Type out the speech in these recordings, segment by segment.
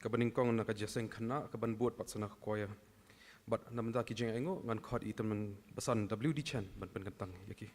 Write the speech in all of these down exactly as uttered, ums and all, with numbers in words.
kaba nyngkong na ka jingïaseng khynnah kaban bud pat sa na ka choir. Bad na ka bynta ki jingaiei nguh ngan khot ïa i tymmen basan W D Chen ban pynkyntang ïa ki.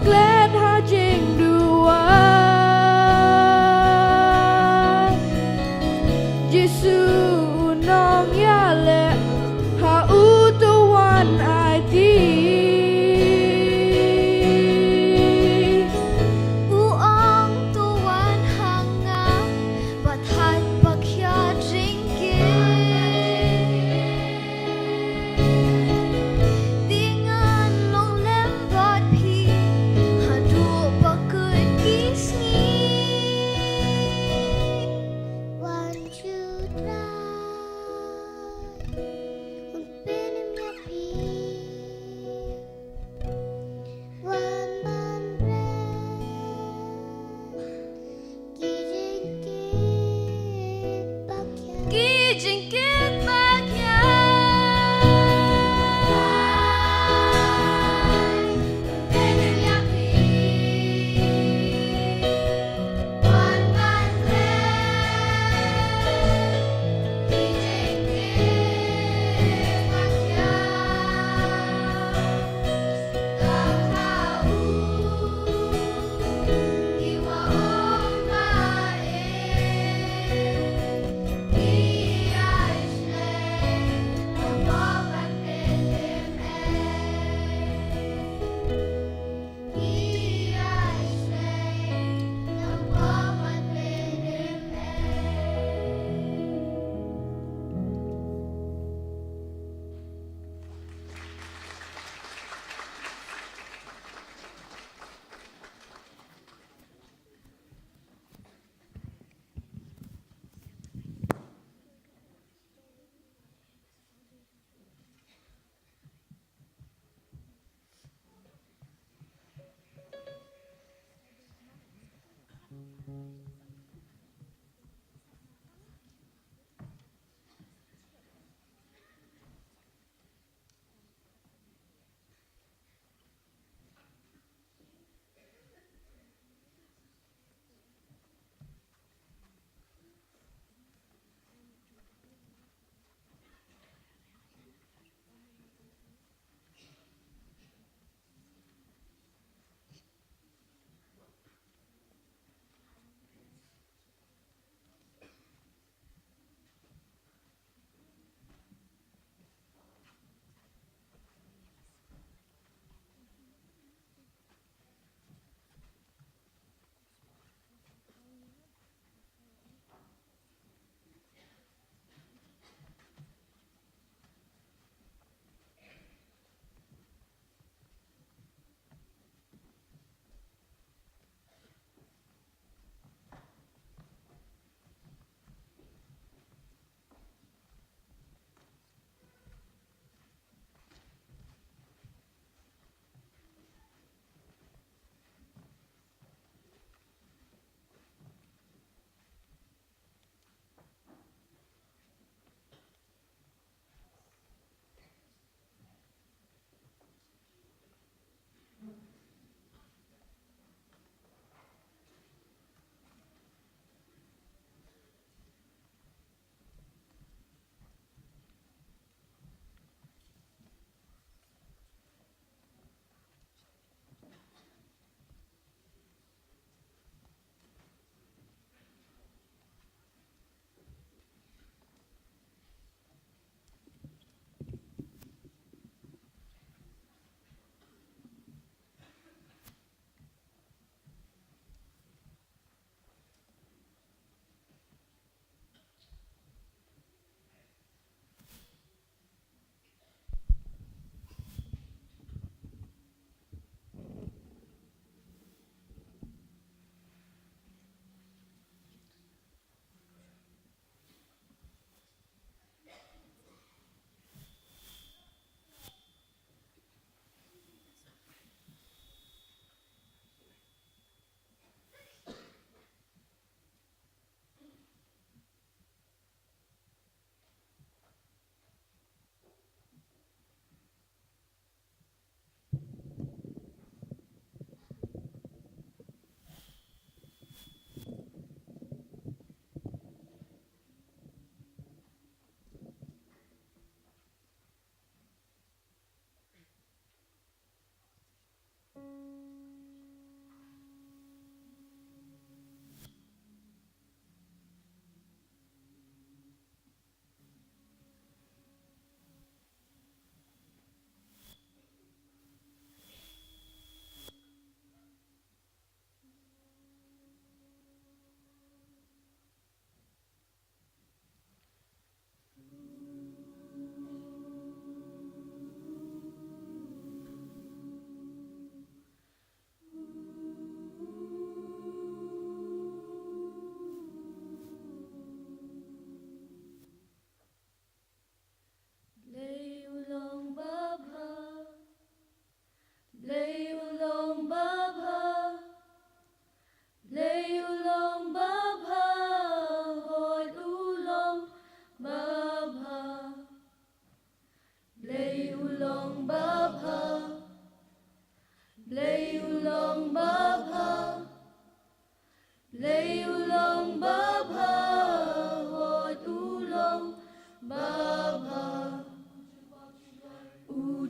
Klet ha jingduwai. Jisu u nongïaleh ha u, to wan aiti. U ong to wan ha nga, bad haba khia jingkit, te ngan long lem bad phi haduh ba kut ki sngi. Wan Kynrad,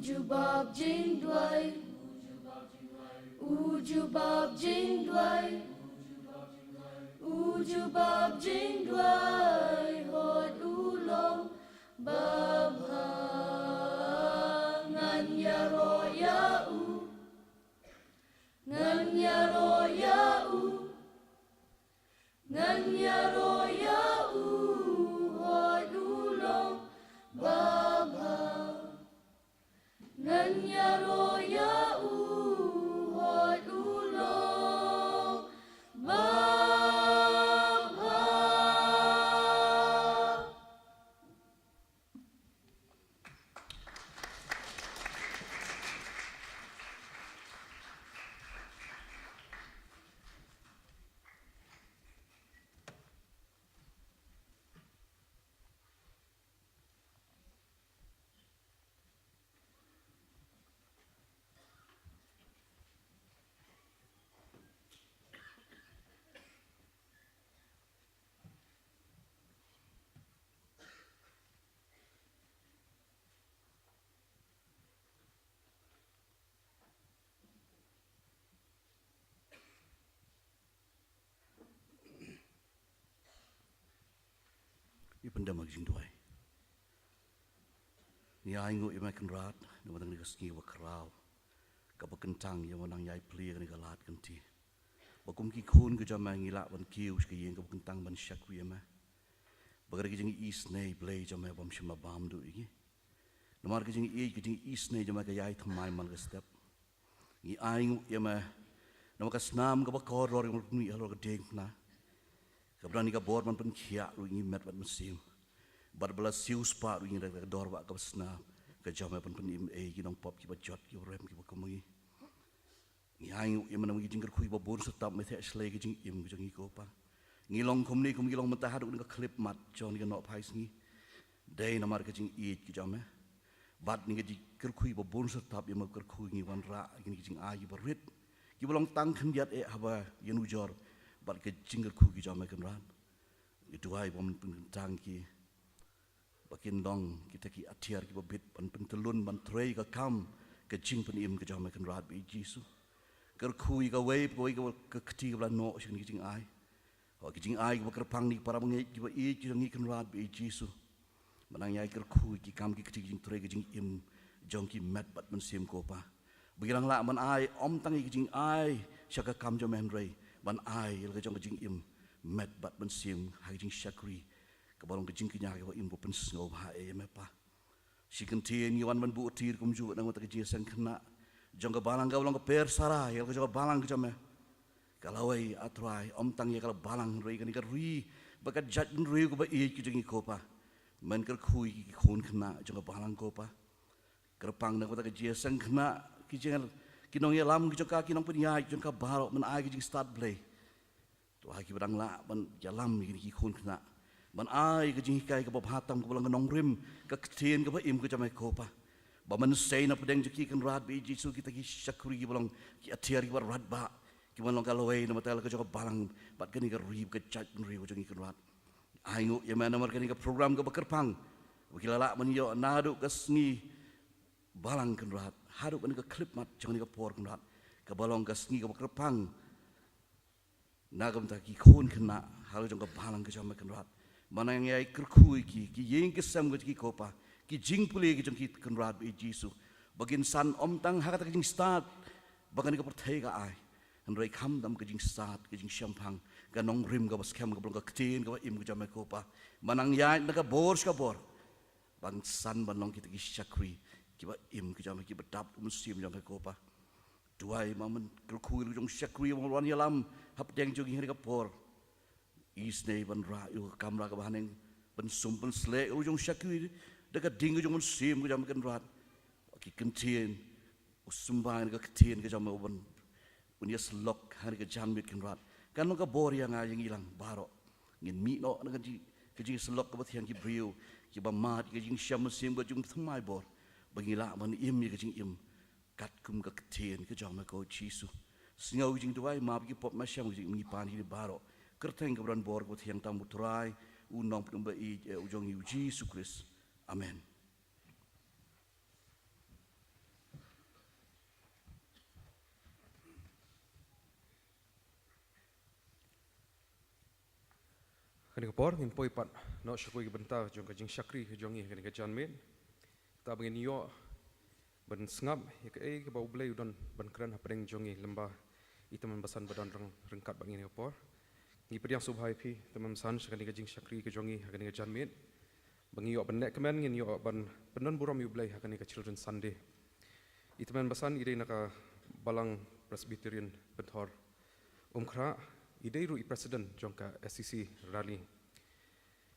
Jubab jingduwai. U jubab jingduwai. U jubab jingduwai. Hot u long babha. Ngan ïaroh ïa u. Ngan ïaroh ïa u. Ngan ïaroh ïa u. Hot u long babha. Ngan ïaroh ïa u. Hot u long babha. Ngi pyndem ha ka jingduwai. Ngi ainguh ïa me Kynrad namar tang kane ka sngi kaba khraw, kaba kyntang ïa me nang ïai plie kane ka lad kynti. Ba kum ki khun ka jong me ngi lah ban kiew sha ka ïing kaba kyntang ban shakri ïa me. Ba ka dei ka jingisynei Blei jong me bym shym la bam duh ïa ngi. Namar ka jingïeit ka jingisynei jong me ka ïai thymmai man ka step. Ngi ainguh ïa me namar ka snam kaba kordor ïa me halor ka diengphna. Kaba don ïa ka bor ban pynkhiah ruh ïa ngi met bad mynsiem. Bad ba la siewspah ruh ïa ngi da ka dor ba kaba snam ka jong me ban pynim ei ki nongpop kiba jot kiba rem kiba kum ma ngi. Ngi ainguh ïa me namar ki jingkyrkhu ba bun syrtap me theh shlei ka jingim ka jong ngi ko Pa. Ngi long kumne kum ngi long mynta haduh kane ka khyllipmat jong kane ka nohphai sngi. Dei namar ka jingïeit ka jong me. Bad kane ka jingkyrkhu ba bun syrtap ïa me kyrkhu ngi wanrah ïa kine ki jingai kiba rit, kiba long tang khyndiat eh haba ïanujor. Bad ka jingkyrkhu ka jong me Kynrad, ngi duwai ba men pynkyntang ki, ba kin long kita ki atiar kiba bit ban pyntyllun ban trei ka kam ka jingpynim ka jong me Kynrad ba ïeit Jisu. Kyrkhu ïa kawei pa kawei ka kti kaba la noh sha kane ka jingai. Haba ka jingai kaba kyrpang na ki para bangeit kiba ïeit ka jong ngi Kynrad ba ïeit Jisu. Ba nang ïai kyrkhu ïa ki kam ki kti ki jingtrei ka jingim jong ki met bad mynsiem ko Pa. Ba ki nang lah ban ai ym tang ïa ka jingai sha ka kam jong me hynrei ban ai ïa la ka jong ka jingim met bad mynsiem ha ka jingshakri kaba long ka jingkñia kaba im ba pynsngew bha ïa me Pa. Shi kyntien ngi wan ban buh tir kumjuh na ka bynta ka jingïaseng khynnah jong ka balang kaba long ka pyrsa ïa la ka jong ka balang ka jong me. Ka lawei A Trai ym tang ïa ka la balang hynrei kane ka ri bad ka jaitbynriew kaba ïeit ka jong ngi ko Pa. Men kyrkhu ïa ki khun khynnah jong ka balang ko Pa. Kyrpang na ka bynta ka jingïaseng khynnah ki jong ki nongïalam ki jong ka ki nongpynïaid jong ka baroh men ai ka jingstad Blei. To ha kiba dang lah ban ïalam ïa kine ki khun khynnah ban ai ka jinghikai kaba bha tam kaba long ka nongrim ka ktien kaba im ka jong me ko Pa. Ba mynsiem na pdeng jong ki Kynrad ba ïeit Jisu kita ki shakri kiba long ki atiar kiba radbah kiba long ka lawei na ka bynta ka jong ka balang bad kane ka ri bad ka jaitbynriew ka jong ngi Kynrad. Ainguh ïa me namar kane ka program kaba kyrpang ba ki la lah ban ïoh naduh ka sngi balang Kynrad haduh kane ka khyllipmat jong kane ka por Kynrad kaba long ka sngi kaba kyrpang na ka bynta ki khun khynnah ha la ka jong ka balang ka jong me Kynrad. Ba nang ïai kyrkhu ïa ki, ki ïing ki sem ka jong ki ko Pa, ki jingpule ka jong ki Kynrad ba ïeit Jisu. Ba kin san ym tang ha kata ka jingstad ba kane ka pyrthei ka ai, hynrei khamtam ka jingstad ka jingshemphang ka nongrim kaba skhem kaba long ka ktien kaba im ka jong me ko Pa. Ba nang ïaid na ka bor sha ka bor ban san ban long kita ki shakri kiba im ka jong me kiba dap ka mynsiem jong me ko Pa. Duwai ba men kyrkhu ïa la ka jong shakri ba wan ïalam hapdeng jong ngi ha kane ka por. Isynei ban rah ïa ka kamra kaba haneng ban sum ban sleh ïa la ka jong shakri da ka ding ka jong mynsiem ka jong me Kynrad. Ki kyntien u symbai na ka ktien ka jong me u ban un ïasyllok ha kane ka janmiet Kynrad. Kan long ka bor ïa nga ïa ngi lang baroh. Ngin mih noh na ka jing ka jingïasyllok kaba thiang ki briew kiba mad ïa ka jingshem mynsiem ka jingthymmai bor ba ngi lah ban im ïa ka jingim katkum ka ktien ka jong me ko Jisu. Sngew ka jingduwai map ïa ki pop mashem ka jingim ngi pan ïa ki baroh. Kyrteng kaba don bor kaba thiang tang U Trai, U Nongpynim ba ïeit, eh, U jong ngi U Jisu Khrist. Amen. Ka por ngin poi pat noh sha kawei ka bynta jong ka jingshakri ka jong ngi ha kane ka janmiet. Kata ba ngin ïoh ban sngap ïa kaei kaba U Blei u don ban kren hapdeng jong ngi lyngba i Tymmen Basan ba don ryngkat bad ngi ha kane ka por. Ngi pdiang sngewbha ïa phi Tymmen Basan sha kane ka jingshakri ka jong ngi ha kane ka janmiet. Ba ngi ïoh ban leh kmen, ngin ïoh ban pyndon burom ïa U Blei ha kane ka Children's Sunday. I Tymmen Basan i dei na ka Balang Presbyterian Pynthor Umkhrah, i dei ruh i president jong ka S C C Raleigh.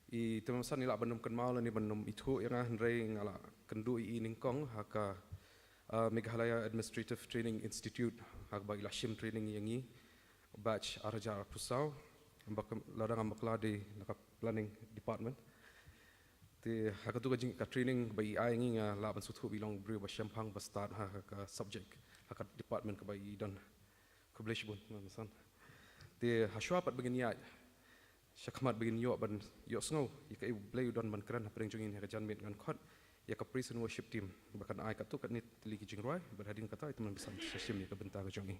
I Tymmen Basan i lah ban ym kynmaw lane ban ym ithuh ïa nga, hynrei nga la kynduh ïa i nyngkong ha ka, ah, Meghalaya Administrative Training Institute, ha kaba i la shim training ïa ngi batch ar hajar arphew saw, lada ngam bakla dei na ka planning department. Te ha katu ka jing, ka training ba i ai ïa ngi, nga lah ban sngewthuh ba i long briew ba shemphang ba stad ha, ha ka subject, ha ka department kaba i don. Khublei shibun Tymmen Basan. Te hashwa pat ba ngin ïaid sha khmat ba ngin ïoh ban ïohsngew ïa kaei U Blei u don ban kren hapdeng jong ngi ha ka janmiet, ngan khot ïa ka praise and worship team ba kan ai katto katne tylli ki jingrwai, bad hadien kata i Tymmen Basan sa shim ïa ka bynta ka jong ngi.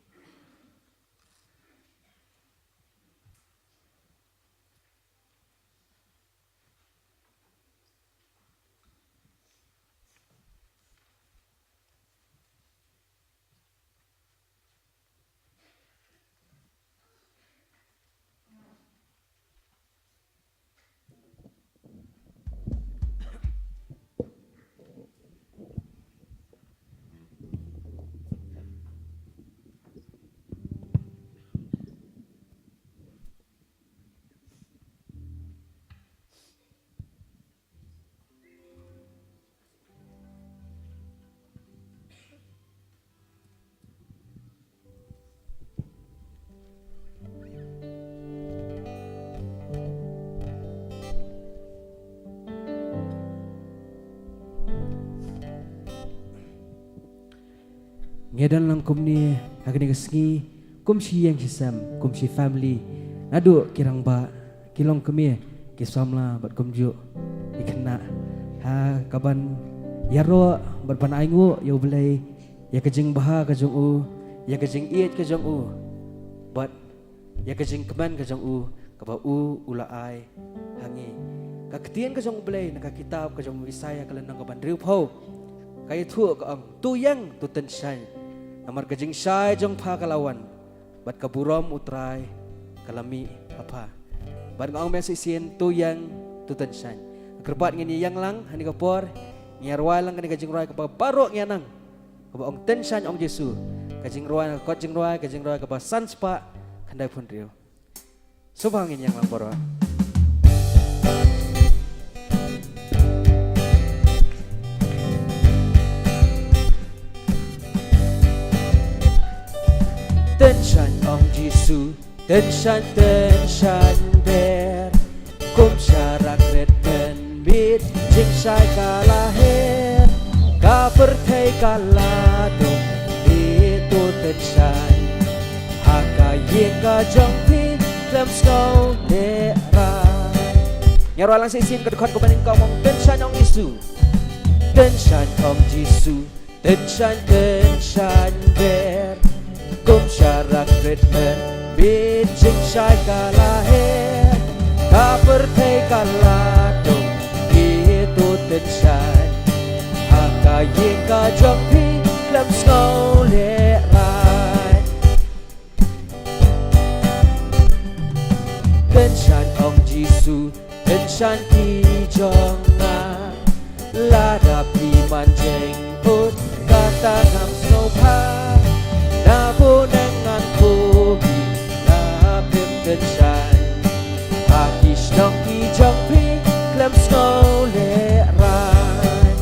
Ngi don lang kumne ha kane ka sngi, kum shi ïing shi sem, kum shi family, naduh ki rangbah, ki longkmie, ki samla bad kumjuh ki khynnah, ha kaban ïaroh bad ban ainguh ïa U Blei, ïa ka jingbha ka jong u, ïa ka jingïeit ka jong u, bad ïa ka jingkmen ka jong u kaba u u la ai ha ngi. Ka ktien ka jong U Blei na ka kitab ka jong u Isaïah ka lynnong kaba hynriewphew ka ïathuh ka ong, "To ïeng, to tyngshaiñ, namar ka jingshai jong pha ka la wan, bad ka burom U Trai ka la mih ha pha." Bad nga ong mih shisien, to ïeng, to tyngshaiñ. Kyrpad ngin ïeng lang ha kane ka por, ngin ïarwai lang kane ka jingrwai kaba baroh ngi ïa nang, kaba ong, "Tyngshaiñ ong Jisu." Ka jingrwai, ka kot jingrwai, ka jingrwai kaba san spah khyndai phew hynriew. Sngewbha ngin ïeng lang baroh. Tyngshaiñ ong Jisu, tyngshaiñ, tyngshaiñ ber. Kum sharak rit mynmiet, jingshai ka la her, ka pyrthei ka la dum, phi to tyngshaiñ. Ha ka ïing ka jong phi, khlem sngew lehraiñ. Ngi ïarwai lang shisien ka dkhot kaba nyngkong, ong, "Tyngshaiñ ong Jisu." Tyngshaiñ ong Jisu. Tyngshaiñ, tyngshaiñ ber. Kum sharak rit mynmiet, jingshai ka la her, ka pyrthei ka la dum, phi to tyngshaiñ. Ha ka ïing ka jong phi, khlem sngew lehraiñ. Tyngshaiñ ong Jisu, tyngshaiñ ki jong nga. Lada phi man jingput, kata ngam sngewbha. Na bneng ngan kyrpad, la phim tyngshaiñ. Ha ki shnong ki jong phi, khlem sngew lehraiñ.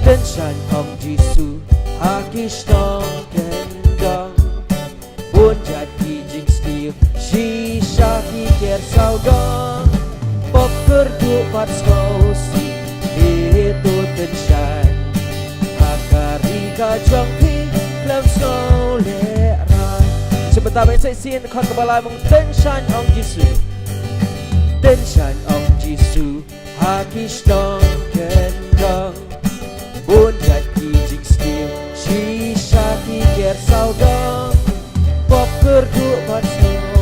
Tyngshaiñ ong Jisu, ha ki shnong kyndong. Bun jait ki jingsniew, shisha ki ker sawdong. Pop kyrduh bad sngewsih, phi to tyngshaiñ. Ha ka ri ka jong phi, khlem sngew lehraiñ. Sngewbha bad shisien, dkhot kaba lai, ong, "Tyngshaiñ ong Jisu." Tyngshaiñ ong Jisu, ha ki shnong kyndong. Bun jait ki jingsniew, shisha ki ker sawdong. Pop kyrduh bad sngewsih,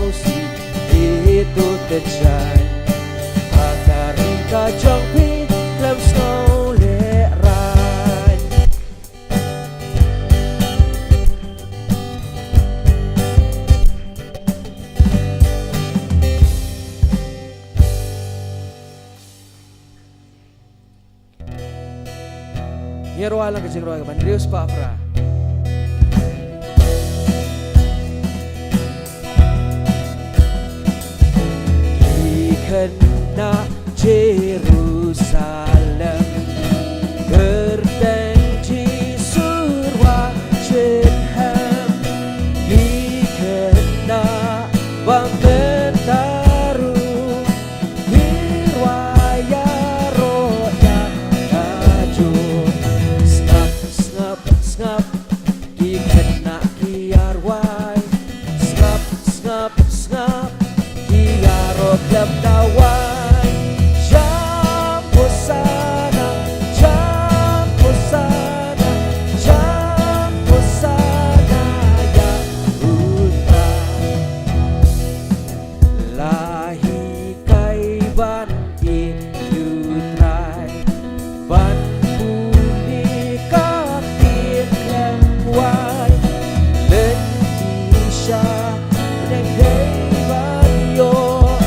Tu te chai ha ka ri ka jong phi, khlem sngew lehrain. Ngi rwai lang ka jingrwai kaba hynriew spah phra. Ki khynnah Jerusalem, kyrteng Jisu ruh shet hem. Ki khynnah bym bynta ruh, ngi rwai ïaroh ïa ka jong. Sngap, sngap, sngap, ki khynnah ki ïarwai. Sngap, sngap, sngap, ki ïaroh khlem da wai. Jam Hosana, jam Hosana, jam Hosana ïa U Trai. La hikai ban ïeit ïa U Trai, ban pule ka ktien khlem wai. Lynti sha neng dei ban ïoh,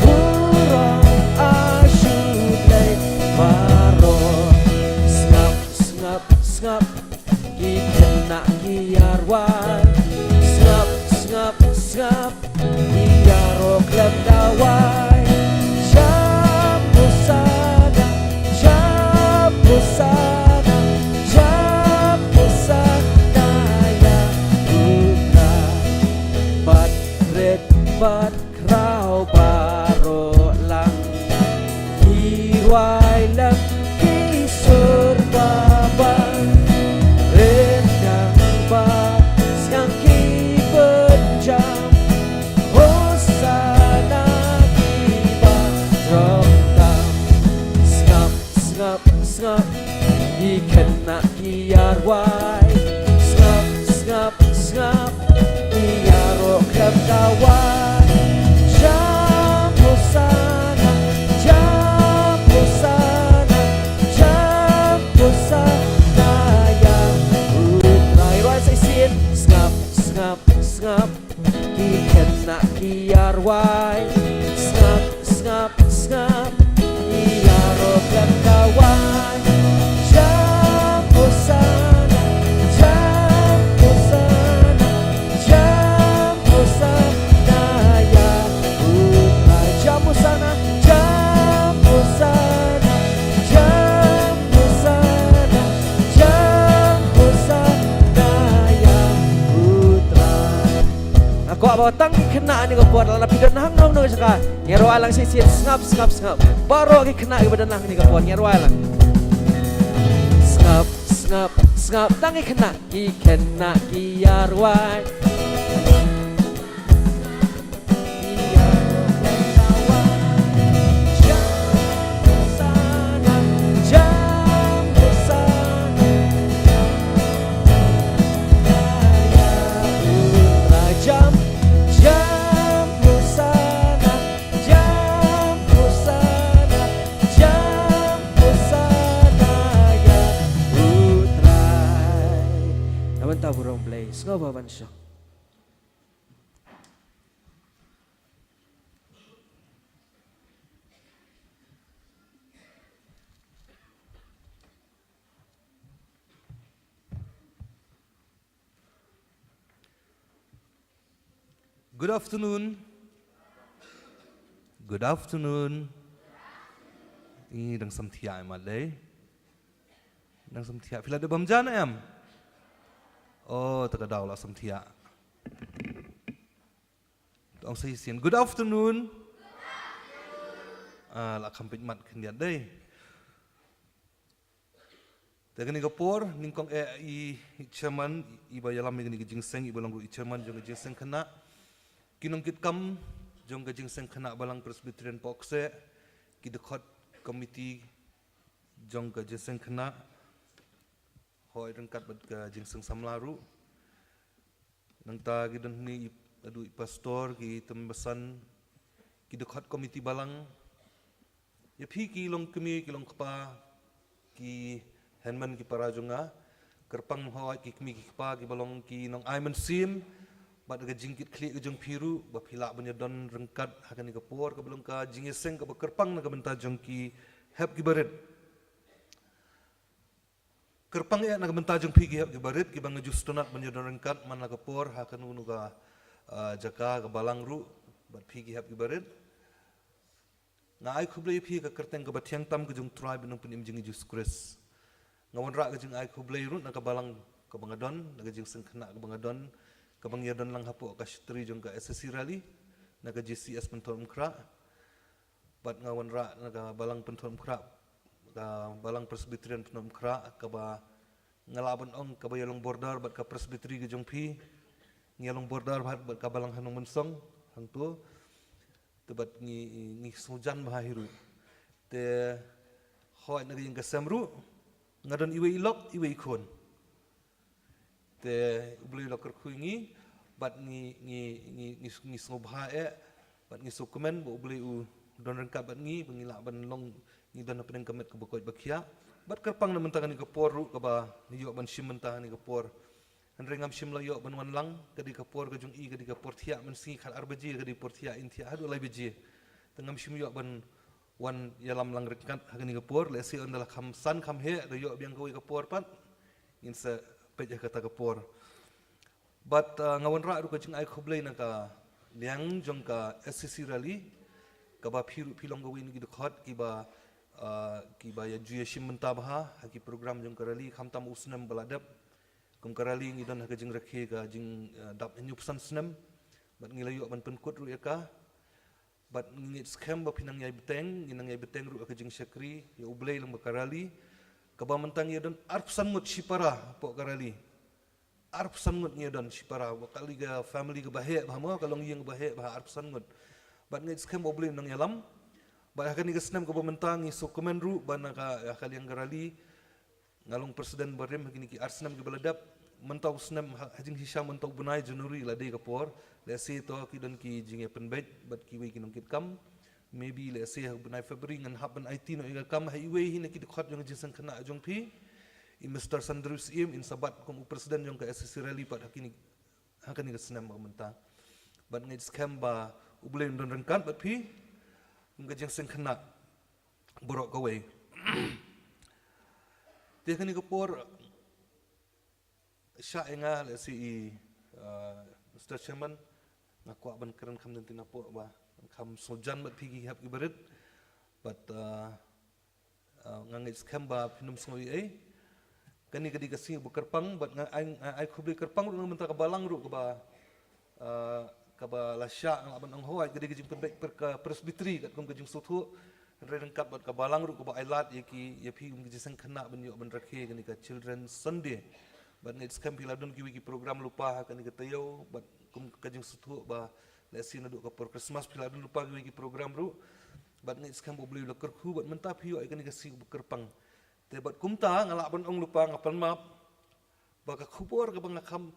burom ha U Blei baroh. Sngap, sngap, sngap, ki khynnah ki ïarwai. Sngap, sngap, sngap, ki ïaroh khlem da wai. Jam Hosana, jam Hosana, jam Hosana ïa U Trai. Bad rit bad khraw baroh lang, ki rwai lem ki sur ba bang. Ryndang ba sngap ki pynjam, Hosana kiba jrong tam. Sngap, sngap, sngap, ki khynnah ki ïarwai. Sngap, sngap, sngap, ki ïaroh khlem da wai. Jam Hosana, jam Hosana, jam Hosana ïa U Trai. Rwai sa shisien. Sngap, sngap, sngap, ki khynnah ki ïarwai. Sngap, sngap, sngap, ki ïaroh khlem da wai. Jam Hosana, jam Hosana, jam Hosana ïa U Trai. Jam Hosana, jam Hosana, jam Hosana, jam Hosana ïa U Trai. Nga kwah ba tang ki khynnah ha kane ka por, lada phi don hangne hangne jaka, ngi rwai lang shisien. Sngap, sngap, sngap. Baroh ki khynnah kiba don hangne ha kane ka por, ngi rwai lang. Sngap, sngap, sngap, tang ki khynnah, ki khynnah ki ïarwai. Jam, jam Hosana, jam Hosana, jam Hosana ïa U Trai. Namar ta burom Blei, sngewbha ban shong. Good afternoon. Good afternoon. I dang samthiah ma lei. Dang samthiah. Phi la dep bam ja ne em? Oh, ta ka daw la samthiah. Tang sa shisien. Good afternoon. Ah, la kham peit mat khyndiat dei. Te kane ka por, nyngkong eh i, i chairman, i ba ïalam ïa kane ka jingseng, i ba long ruh i chairman jong ka jingseng khynnah. Ki nongkitkam jong ka jingseng khynnah Balang Presbyterian Pohkseh, ki dkhot committee jong ka jingseng khynnah. Hooid ryngkat bad ka jingseng samla ruh. Nangta ki don hangne i, haduh i pastor, ki tymmen basan, ki dkhot komiti balang, ïa phi ki longkmie ki longkpa, ki hynmen ki para jong nga, kyrpang hoi ki kmie ki kpa kiba long ki nongai mynsiem, bad ka jingkitkhlieh ka jong phi ruh ba phi lah ban ïadon ryngkat ha kane ka por kaba long ka jingïaseng kaba kyrpang na ka bynta jong ki hep kiba rit. Kyrpang eh na ka bynta jong phi ki hep kiba rit kiba nga ju sngewtynnat ban ïadon ryngkat man la ka por ha kano kano ka, ah, jaka ka balang ruh bad phi ki hep kiba rit. Nga ai khublei ïa phi ha ka kyrteng kaba thiang tam ka jong U Trai bad U Nongpynim jong ngi Jisu Khrist. Nga wanrah ka jingai khublei ruh na ka balang kaba nga don, na ka jingseng khynnah kaba nga don, kaba ngi ïadon lang hapoh ka shatri jong ka S C C rally, na ka J C S Pynthorumkhrah. Bad nga wanrah na ka balang Pynthorumkhrah, ka balang Presbyterian Pynthorumkhrah, kaba nga lah ban ong kaba ïalong border bad ka Presbytery ka jong phi, ngi ïalong border bad, bad ka balang ha Nongmynsong hangto. Te bad ngi, ngi sngewjan bha hi ruh. Te hoi na ka ïing ka sem ruh nga don iwei i lok iwei i khun. Te U Blei u la kyrkhu ïa ngi bad ngi, ngi, ngi, ngi, ngi sngewbha eh bad ngi sngewkmen ba U Blei u don ryngkat bad ngi ba ngi lah ban long, ngi don hapdeng ka met kaba koit ba khiah. Bad kyrpang na mynta kane ka por ruh kaba ngi ïoh ban shim mynta kane ka por. Hynrei ngam shym la ïoh ban wan lang, ka dei ka por ka jong i, ka dei ka por thiah mynsngi khat ar baje, ka dei por thiah in thiah haduh lai baje. Te ngam shym ïoh ban wan ïalam lang ryngkat ha kane ka por, lehse ynda la kham san kham heh, da ïoh biang kawei ka por pat, ngin sa peit ha kata ka por. Bad, ah, nga wanrah ruh ka jingai khublei na ka liang jong ka S C C rally, kaba phi ruh phi long kawei na ki dkhot kiba, ah, kiba ïa ju ïashim bynta bha ha ki program jong ka rally, khamtam u snem ba la dep. Kum ka rally ngi don ha ka jingrakhe ka jing, eh, dap hynñiewphew san snem. Bad ngi la ïoh ban pynkut ruh ïa ka. Bad ngi ngeit skhem ba phi nang ïai bteng, ngi nang ïai bteng ruh ha ka jingshakri ïa U Blei lyngba ka rally. Kaba mynta ngi ïa don arphew san ngut shipara hapoh ka rally. Arphew san ngut ngi ïa don shipara, ba ka li ka family kaba heh bha mo, ka longïing kaba heh bha, arphew san ngut. Bad ngeit skhem ba U Blei u nang ïalam. Bad ha kane ka snem kaba mynta ngi sngewkmen ruh ba na ka, ha ka liang ka rally, nga long president barim ha kine ki ar snem kiba la dep. Mynta u snem ha, ha jingshisha mynta u bnai January la dei ka por. Lehse to ki don ki jingïapynbeit bad kiwei ki nongkitkam. Maybe lehse ha u bnai February ngan hap ban aiti noh ïa ka kam ha iwei hi na ki dkhot jong ka jingseng khynnah jong phi. I Mister Sandrew Syiem in sa bat kum u president jong ka S C C rally pat ha kine, ha kane ka snem ba mynta. Bad ngeit skhem ba U Blei un don ryngkat bad phi. Kum ka jingseng khynnah baroh kawei. Te kane ka por, shah ïa nga lehse i, uh, Mister Chairman, nga kwah ban kren kham dang tynna poh ba kham sngewjan bad phi ki hep ki barit. Bad, uh, uh, nga ngeit skhem ba phin ym sngew ei ei. Kane ka dei ka sngi ba kyrpang, bad nga ai, nga ai khublei kyrpang ruh na ka bynta ka balang ruh kaba, ah, kaba la shah, nga lah ban ong hooid ka dei ka jingpynbeit per ka Presbytery katkum ka jingsngewthuh. Hynrei ryngkat bad ka balang ruh kaba ai lad ïa ki, ïa phi kum ka jingseng khynnah ban ïoh ban rakhe kane ka Children's Sunday. Bad ngeit skhem phi la don kiwei ki program lypa ha kane ka taïew, bad kum ka jingsngewthuh ba lehse naduh ka por Christmas phi la don lypa kiwei ki program ruh. Bad ngeit skhem ba U Blei u la kyrkhu bad mynta phi ïoh ïa kane ka sngi ba kyrpang. Te bad kumta nga lah ban ong lypa, nga pan map ba ka khubor kaba nga kham,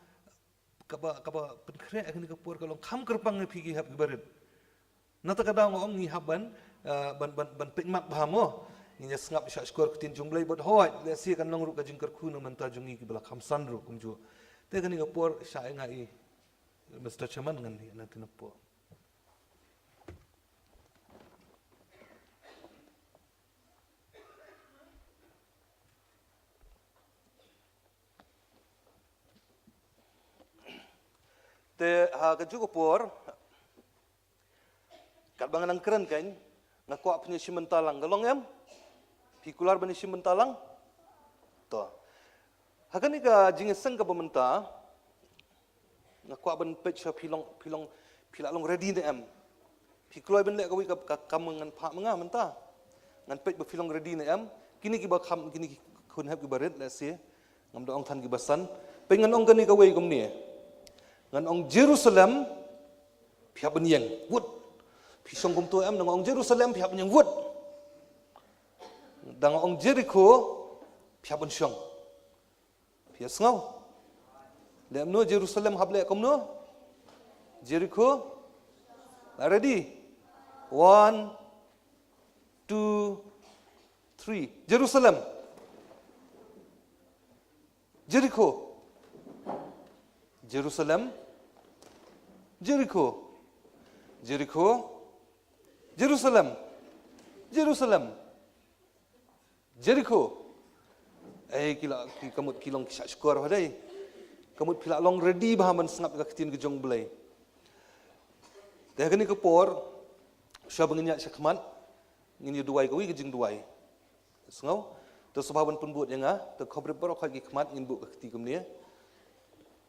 kaba, kaba pynkhreh ha kane ka por ka long kham kyrpang ïa phi ki hep ki barit. Nangta ka daw nga ong ngi hap ban, eh, ban, ban, ban peit mat bha mo. Ngin ïa sngap shah shkor ktien jong U Blei bad hooid lehse kan long ruh ka jingkyrkhu na ka bynta jong ngi kiba la kham san ruh kumjuh. Te kane ka por shah ïa nga i Mister Chairman ngan ïa na tynna poh. Te ha kajuh ka por, katba nga nang kren kein, nga kwah phin ïashim bynta lang. Ka long em? Phi kular ban ïashim bynta lang? To. Ha kane ka jingïaseng kaba mynta, nga kwah ban peit sha phi long, phi long, phi la long ready ne em. Phi kloi ban leh kawei ka, ka kam ngan phah ma nga mynta. Ngan peit ba phi long ready ne em. Kine kiba kham, kine ki khun hep kiba rit, lehse. Ngam da ong than kiba san. Peit ngan ong kane kawei kumne. Ngan ong Jerusalem, phi hap ban ïeng. Wut. Phi shong kumto em, da nga ong Jerusalem, phi hap ban ïeng. Wut. Da nga ong Jerikho, phi hap ban shong. Phi ïa sngew? Leh kumno Jerusalem hap leh kumno? Jerikho? La ready? One, two, three. Jerusalem. Jericho. Jerusalem. Jericho. Jericho. Jerusalem. Jerusalem. Jericho. Eh, ki la, ki kamut ki long ki shah shkor ha dei. Kamut phi la long ready ba man sngap ka ktien ka jong Blei. Te kane ka por, sha ba ngin ïa sha khmat, ngin ïa duwai ka wi ka jingduwai. Sngew, to sngewbha ban pynbud ïa nga, to khop rip baroh khoit ki khmat ngin buh ka kti kumne.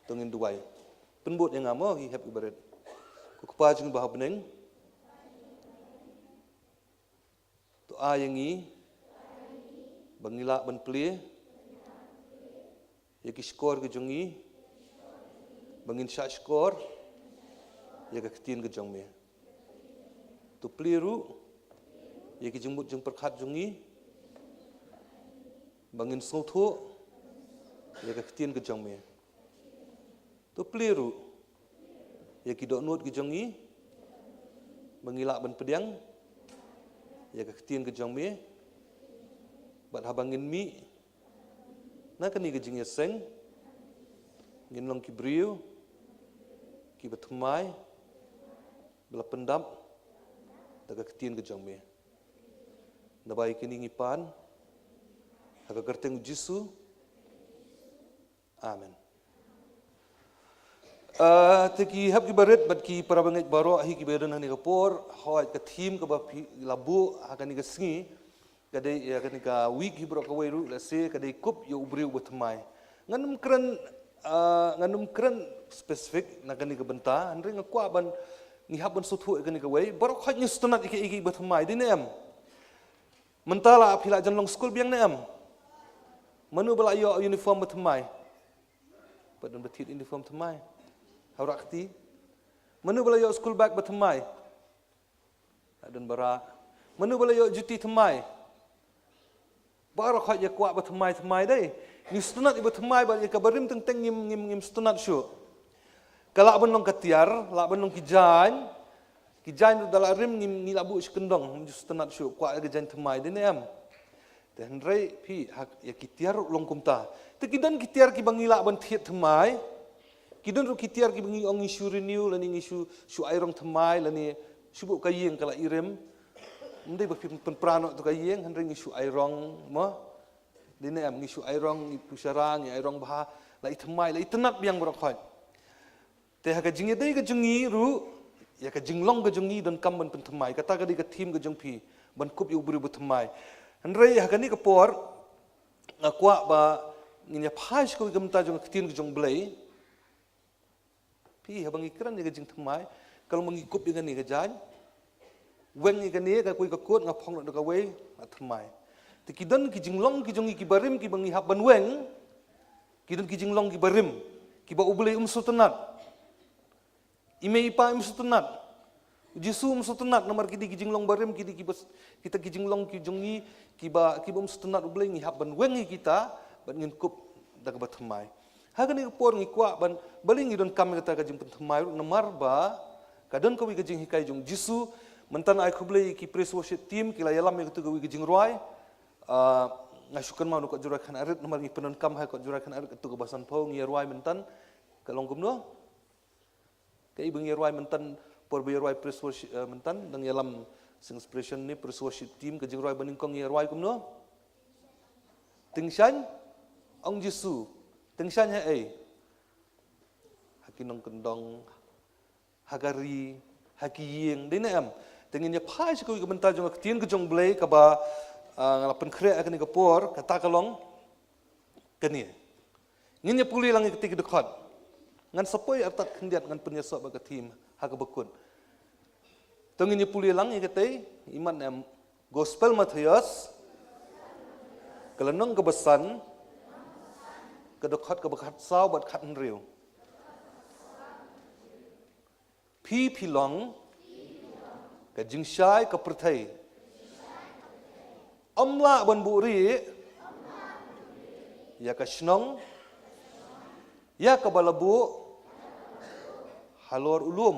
To ngin duwai. Pynbud ïa nga mo, hi hep ibarit. Ko Kpa jong ngi ba ha bneng. To ai ïa ngi ba ngi lah ban plie ïa ki shkor ki jong ngi, ba ngin shah shkor ïa ka ktien ka jong me. To plie ruh ïa ki jingmut jingpyrkhat jong ngi, ba ngin sngewthuh ïa ka ktien ka jong me. To plie ruh ïa ki dohnud ki jong ngi, ba ngi lah ban pdiang ïa ka ktien ka jong me. Bad haba ngin mih na kane ka jingïaseng, ngin long ki briew kiba thymmai, ba la pyndap da ka ktien ka jong me. Naba ïa kine ngi pan ha ka kyrteng u Jisu. Amen. Ah, te ki hep ki barit bad ki para bangeit baroh hi kiba don ha kane ka por, hooid ka theme kaba phi la buh ha kane ka sngi, ka dei ïa kane ka week hi baroh kawei ruh, lehse ka dei kup ïa u briew uba thymmai. Ngan ym kren, ah, ngan ym kren specific na kane ka bynta, hynrei nga kwah ban, ngi hap ban sngewthuh ïa kane kawei, baroh khoit ngi sngewtynnat ïa ki, ïa ki ba thymmai, dei ne em? Mynta la phi la jan long skul biang ne em? Mano ba la ïoh uniform ba thymmai? Pat don ba thied uniform thymmai. Hawra kti. Mano ba la ïoh skul bag ba thymmai? La don ba rah. Mano ba la ïoh juti thymmai? Baroh khoit ïa kwah ba thymmai thymmai dei. Ngi sngewtynnat ïa ba thymmai bad ïa kaba rim teng teng ngim, ngim, ngim sngewtynnat shuh. Ka lah ban long ka tiar, lah ban long ki jaiñ. Ki jaiñ ruh da la rim ngim, ngi la buh sha kyndong, ngim ju sngewtynnat shuh, kwah ïa ka jaiñ thymmai dei ne em. Te hynrei phi, ha, ïa ki tiar ruh long kumta. Te ki don ki tiar kiba ngi lah ban thied thymmai. Ki don ruh ki tiar kiba ngi ong ngi shu renew lane ngi shu, shu ai rong thymmai lane shu buh ka ïing ka la irim. Ym dei ba phi pynpra noh tu ka ïing, hynrei ngi shu ai rong mo. Dei ne em, ngi shu ai rong, ngi pynshara, ngi ai rong bha, la i thymmai, la i tynnat biang baroh khoit. Te ha ka jingïadei ka jong ngi ruh, ïa ka jinglong ka jong ngi donkam ban pynthymmai, kata ka dei ka theme ka jong phi, ban kup ïa u briew ba thymmai. Hynrei ha kane ka por, nga kwah ba ngin ïa phai sha kawei ka bynta jong ka ktien ka jong Blei. Phi, haba ngi kren ïa ka jingthymmai, ka long ba ngi kup ïa kane ka jaiñ. Weng ïa kane, ka kawei ka kut, nga phong noh da kawei, nga thymmai. Te ki don ki jinglong ki jong ngi kiba rim kiba ngi hap ban weng. Ki don ki jinglong kiba rim, kiba U Blei um sngewtynnat. I mei i pa um sngewtynnat. U Jisu um sngewtynnat, namar ki dei ki jinglong barim, ki dei kiba s-, kita ki jinglong ki jong ngi, kiba, kiba um sngewtynnat U Blei, ngi hap ban weng ïa kita, bad ngin kup da kaba thymmai. Ha kane ka por ngi kwah ban, balei ngi donkam ïa kata ka jingpynthymmai ruh, namar ba ka don kawei ka jinghikai jong U Jisu. Mynta nga ai khublei ïa ki praise worship team, ki la ïalam ïa katu kawei ka jingrwai. Ah, nga shu kynmaw na kot Jowai Khan Arit, namar ngi pyndonkam ha kot Jowai Khan Arit, katu kaba sanphew ngi ïa rwai mynta, ka long kumno? Kaei ba ngi ïa rwai mynta, por ba ïa rwai praise worship, eh, mynta, dang ïalam sing inspiration ne praise worship team, ka jingrwai ba nyngkong ngi ïa rwai kumno? Tyngshaiñ, ong Jisu. Tyngshaiñ haei? Ha ki nongkyndong, ha ka ri, ha ki ïing, dei ne em? Te ngin ïa phai sha kawei ka bynta jong ka ktien ka jong U Blei kaba, ah, nga la pynkhreh ha kane ka por, kata ka long kane. Ngin ïa pule lang ïa katei ka dkhot. Ngan sa poi artat khyndiat ngan pynïasoh bad ka theme ha kaba kut. To ngin ïa pule lang ïa katei, imat ne em, Gospel Mathaios, ka lynnong kaba san, ka dkhot kaba khatsaw bad khathynriew. Phi phi long ka jingshai ka pyrthei. Ym lah ban buhrieh ïa ka shnong ïa kaba la buh halor u lum.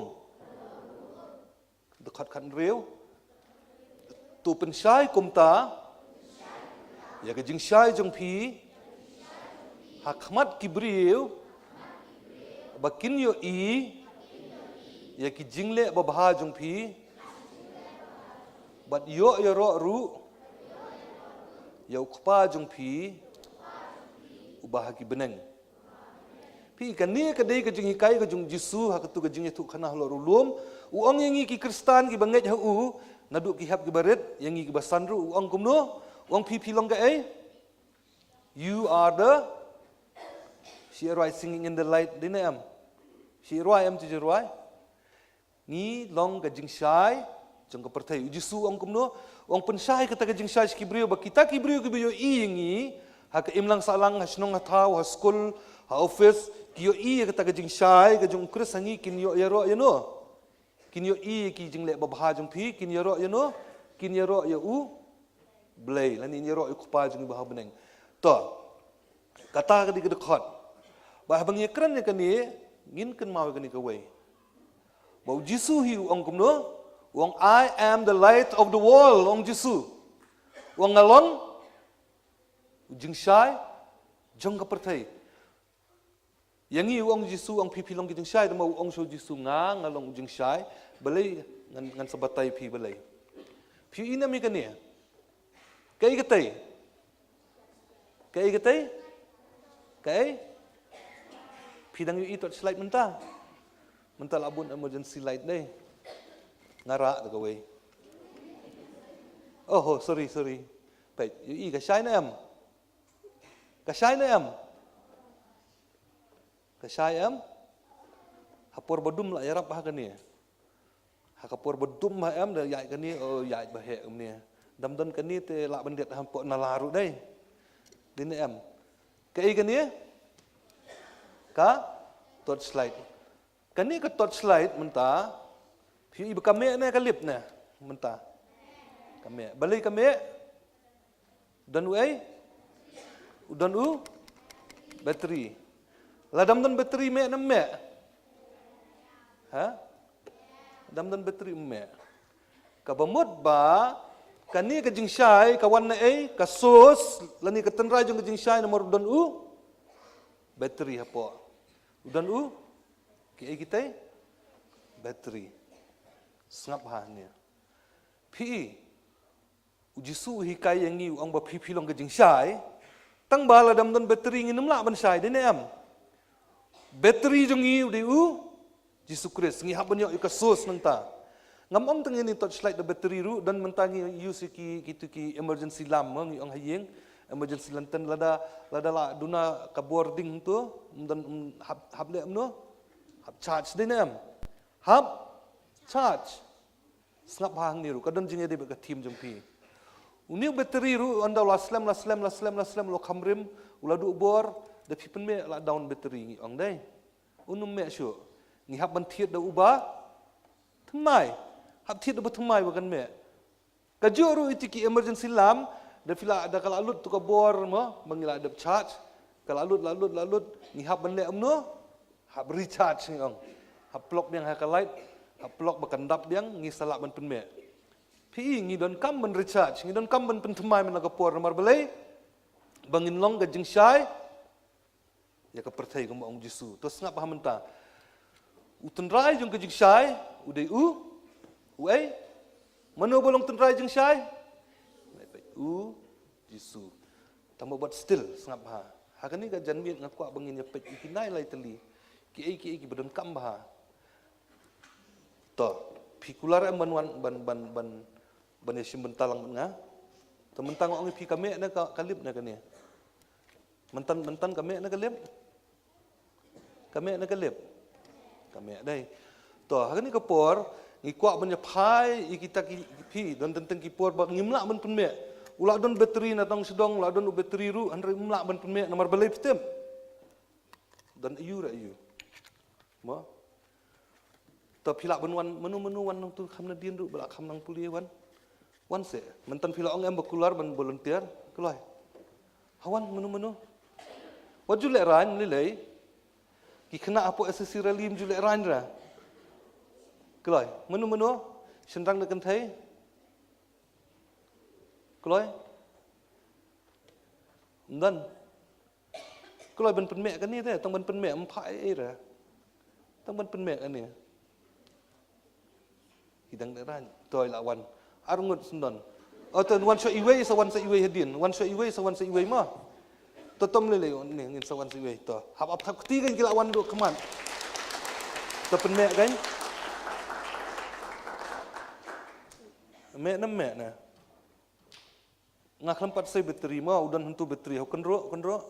Dkhot khathynriew, To pynshai kumta ïa ka jingshai jong phi ha khmat ki briew, ba kin ïohi ïa ki jingleh babha jong phi, bad ïoh ïaroh ruh ïa u Kpa jong phi uba ha ki bneng. Phi, kane ka dei ka jinghikai ka jong u Jisu ha katu ka jingïathuhkhana halor u lum. U ong ïa ngi ki Khristan kiba ngeit ha u, naduh ki hep kiba rit, ïa ngi kiba san ruh, u ong kumno? U ong phi, phi long kaei? You are the, shi rwai, singing in the light, dei ne em? Shi rwai em, tu shi rwai? Ngi long ka jingshai jong ka pyrthei. U Jisu u ong kumno? U ong pynshai kata ka jingshai sha ki briew, ba kita ki briew kiba ïohi ïa ngi ha ka imlang sahlang, ha shnong ha thaw, ha skul, ha office, ki ïohi ïa kata ka jingshai ka jong u Khrist ha ngi, kin ïoh ïaroh ïano? Kin ïohi ïa ki jingleh babha jong phi, kin ïaroh ïano? Kin ïaroh ïa u Blei, lane ïaroh ïa u Kpa jong ngi uba ha bneng. To, kata ka dei ka dkhot. Ba haba ngi kren ïa kane, ngin kynmaw ïa kane kawei. Ba u Jisu hi u ong kumno? U ong, "I am the light of the world," ong Jisu. U ong, "Nga long u jingshai jong ka pyrthei." Ïa ngi u ong Jisu, u ong phi, phi long ki jingshai, tangba u ong sha u Jisu, "Nga, nga long u jingshai, balei ngan, ngan sa batai phi balei?" Phi ïohi ne em ïa kane? Kaei katei? Kaei katei? Kaei? Phi dang ïohi torchlight mynta? Mynta la bun emergency light dei. Nga rah da kawei. Oh, oh, sorry, sorry. Peit, ïohi ka shai ne em? Ka shai ne em? Ka shai em? Ha por ba dum la ïarap ha kane. Ha ka por ba dum ha em da ïaid kane, oh, ïaid ba heh kumne. Dam don kane te lah ban diat hapoh nala ruh dei. Dei ne em? Kaei kane? Ka torchlight. Kane ka torchlight mynta, phi ïohi ba ka meh ne ka lip ne mynta? Ka meh. Balei ka meh? Don uei? U don u battery. Lada ym don battery meh ne ym meh? Ha? Lada ym don battery ym meh. Kaba mut ba kane ka jingshai ka wan na ei? Ka source lane ka tynrai jong ka jingshai namar u don u battery hapoh. U don u kiei kitai? Battery. Sngap ha ne. Phi, u Jisu u hikai ïa ngi, u ong ba phi phi long ka jingshai. Tangba lada ym don battery ngin ym lah ban shai, dei ne em? Battery jong ngi u dei u Jisu Khrist, ngi hap ban ïoh ïa ka source nangta. Ngam ong tang ïa kane torchlight da battery ruh, don mynta ngi use ïa ki, kitu ki emergency lamp mo, ngi ong ha ïing, emergency lantern, lada, lada la duna ka bor ding tu, ym don, ym hap, hap leh kumno? Hap charge, dei ne em? Hap charge. Sngap ha hangne ruh, ka don jingïadei bad ka theme jong phi. Une u battery ruh, ynda u la slem, la slem, la slem, la slem, u la kham rim, u la duh bor, da phi pynmeh la down battery ngi ong dei. Un ym meh shuh. Ngi hap ban thied da uba thymmai. Hap thied da uba thymmai ba kan meh. Kajuh ruh ïa kito ki emergency lamp, da phi la, da ka la lut tu ka bor mo, ba ngi la dep charge. Ka la lut, la lut, la lut, ngi hap ban leh kumno? Hap recharge ngi ong. Hap plug biang ha ka light, hap plug ba kan dap biang, ngi sa lah ban pynmeh. Phi, ngi donkam ban recharge, ngi donkam ban pynthymmai man la ka por, namar balei? Ba ngin long ka jingshai ïa ka pyrthei, kumba ong Jisu. To sngap ha mynta. U tynrai jong ka jingshai u dei u, uei? Mano ba long tynrai jingshai? U Jisu. Tangba but still, sngap ha. Ha kane ka janmiet nga kwah ba ngin ïa peit ïa ki nai lai tylli. Kiei kiei kiba donkam bha. To, phi kular em ban wan, ban, ban, ban, ban ïa shim bynta lang bad nga? To mynta nga ong ïa phi, ka meh ne ka, ka lip ne kane? Mynta, mynta ka meh ne ka lip? Ka meh ne ka lip? Ka meh dei. To, ha kane ka por, ngi kwah ban ïa phai ïa kita ki, phi, don teng teng ki por ba ngim lah ban pynmeh. U lah don battery na tang sdang, u lah don u battery ruh, hynrei ym lah ban pynmeh, namar balei phi tip? Don aiu re aiu. Mo? To phi lah ban wan, mano mano wan nangtu kham nadien ruh, ba la kham nang pule wan. Wan se, mynta phi la ong em ba kular ban volunteer, kloi. Ha wan, mano mano. Wat ju lehraiñ, lei lei. Ki khynnah hapoh S S C rally ym ju lehraiñ ra. Kloi, mano mano, shynrang da kynthei. Kloi? Ym don. Kloi ban pynmih kane te, tang ban pynmih, ym phah ei ei re. Tang ban pynmih kane. Ki dang dei rang, to i la wan. Ar ngut sngewdon. O to wan sha iwei sa wan sa iwei hadien. Wan sha iwei sa wan sa iwei ma. To tom lei lei ne ngin sa wan sa iwei. To. Hap ap thap kti kan ki la wan duk khmat. To pynmih kan. Mih na mih na. Nga khlem pat sei battery ma, u don hyntu battery, hau kynroh, kynroh.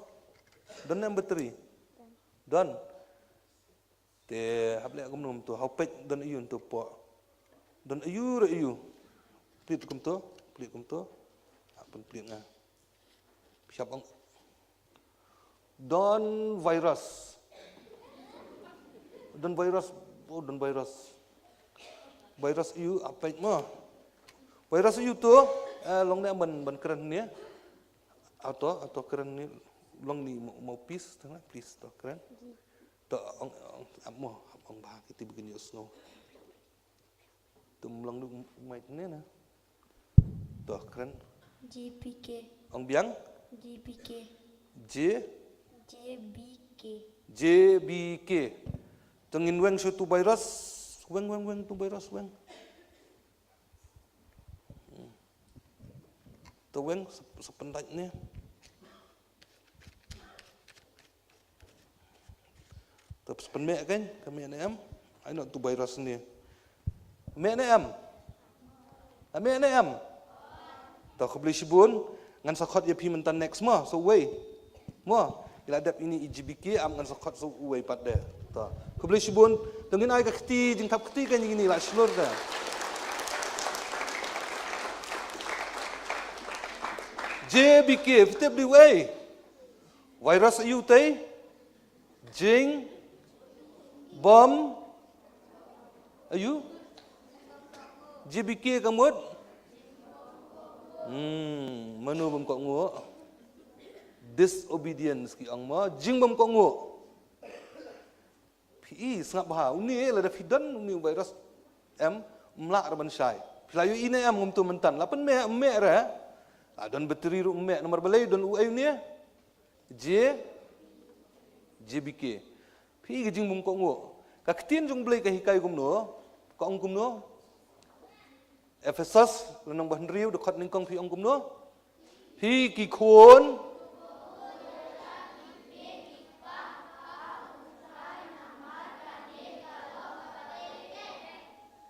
Don em battery. Don. Te hap leh kumno mynta, hau peit don aiu mynta pok. Don aiu re aiu. Peit kumta, peit kumta. Hap pynpeit nga. Siap ong. Don virus. Don virus, oh don virus. Virus aiu, hap peit ma. Virus aiu to, eh, long ne ban, ban kren ne. Ato, ato kren ne, long ne mo, mo peace, tengah peace to kren. To ong, ong, ap mo, ap ong ba, kiti bikin yo snow. Tum long du mai ne na. To kren. J P K. Ong biang? J P K. J? J B K. J B K. To ngin weng sha tu virus. Weng, weng, weng tu virus, weng. Hmm. To weng, sep-, sependait ne. To pynmih kan, ka mih ne em. Ai no tu virus ne. Mih ne em. Mih ne em. To khublei shibun, ngan sa khot ïa phi mynta next mo, sa uwei. Mo, i la dep ine i J B K, am ngan sa khot sa uwei pat de. To khublei shibun, to ngin ai ka kti, jingthap kti kan ïa kine la shlur de. J B K, phi tip de uwei. Virus aiu te? Jingbym aiu? J B K ka mut? Hmm, mano bym kohnguh? Disobedience ki ong mo, jingbym kohnguh. Phi i sngap bha, une lada phi don une u virus em, ym lah re ban shai. Phi la ïohi ne em kumto mynta, la pynmih, ym mih re. La don battery ruh ym mih, namar balei don uei une? J, J B K. Phi i ka jingbym kohnguh. Ka ktien jong Blei ka hikai kumno? Ka ong kumno? Ephesos, lynnong ba hynriew, dkhot nyngkong phi ong kumno? Phi ki khun.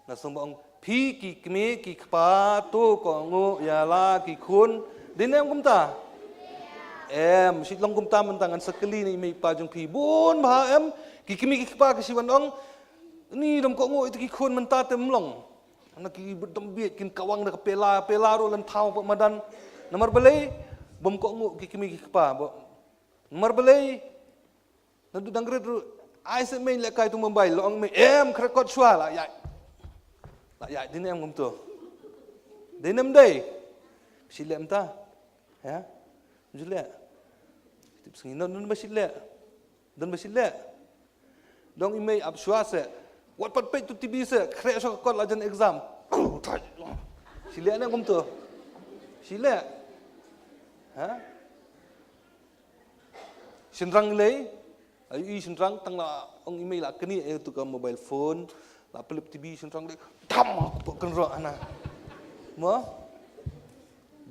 Nga sngewbha ong, phi ki kmie ki kpa to kohnguh ïa la ki khun. Dei ne em kumta? Em, shi long kumta mynta ngan sa kylli na i mei i pa jong phi. Bun bha em, ki kmie ki kpa ki shu wan ong, ni dom kohnguh ïa ki khun mynta te ym long. Hana ki bad dom bieit kin kawang da ka pela, pela ruh lan thaw pat madan. Namar balei, bym kohnguh ki kmie ki kpa. Namar balei, naduh dang rit ruh, ai se mei leh kai tu mobile, la ong mei, em, khreh kot shuwa, la ïaid. La ïaid, dei ne em kumto? Dei ne ym dei? Shi leh mynta? Ha? Ju leh? Tip sngi, don, don ba shi leh? Don ba shi leh? Dong i mei ap shuwa se. Wat pat peit tu T V se, khreh shuwa ka kot la jan exam. Shi leh ne kumto? Shi leh? Ha? Shynrang lei, ai i shynrang tang la ong i mei la knieh ïa tu ka mobile phone, la pynlip T V shynrang lei, tham, pok kynroh hana. Mo?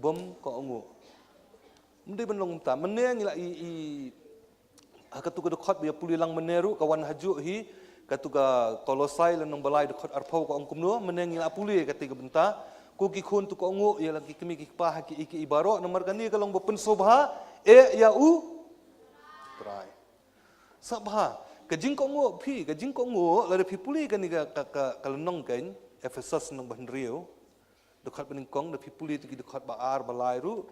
Bym kohnguh. Ym dei ban long kumta. Mynne ngi la i, i, ha katu ka dkhot ba ïa pule lang mynne ruh ka wan hajuh hi, katu ka Kolosai lynnong ba lai dkhot arphew ka ong kumno, mynne ngi la pule kata ka bynta. Ko ki khun to kohnguh ïa la ki kmie ki kpa ha kiei kiei baroh, namar kane ka long ba pynsngewbha eh ïa U Trai. Sngap bha, ka jingkohnguh phi, ka jingkohnguh, lada phi pule kane ka, ka, ka, ka lynnong kan, Ephesos lynnong ba hynriew, dkhot ba nyngkong, da phi pule tu ki dkhot ba ar, ba lai ruh,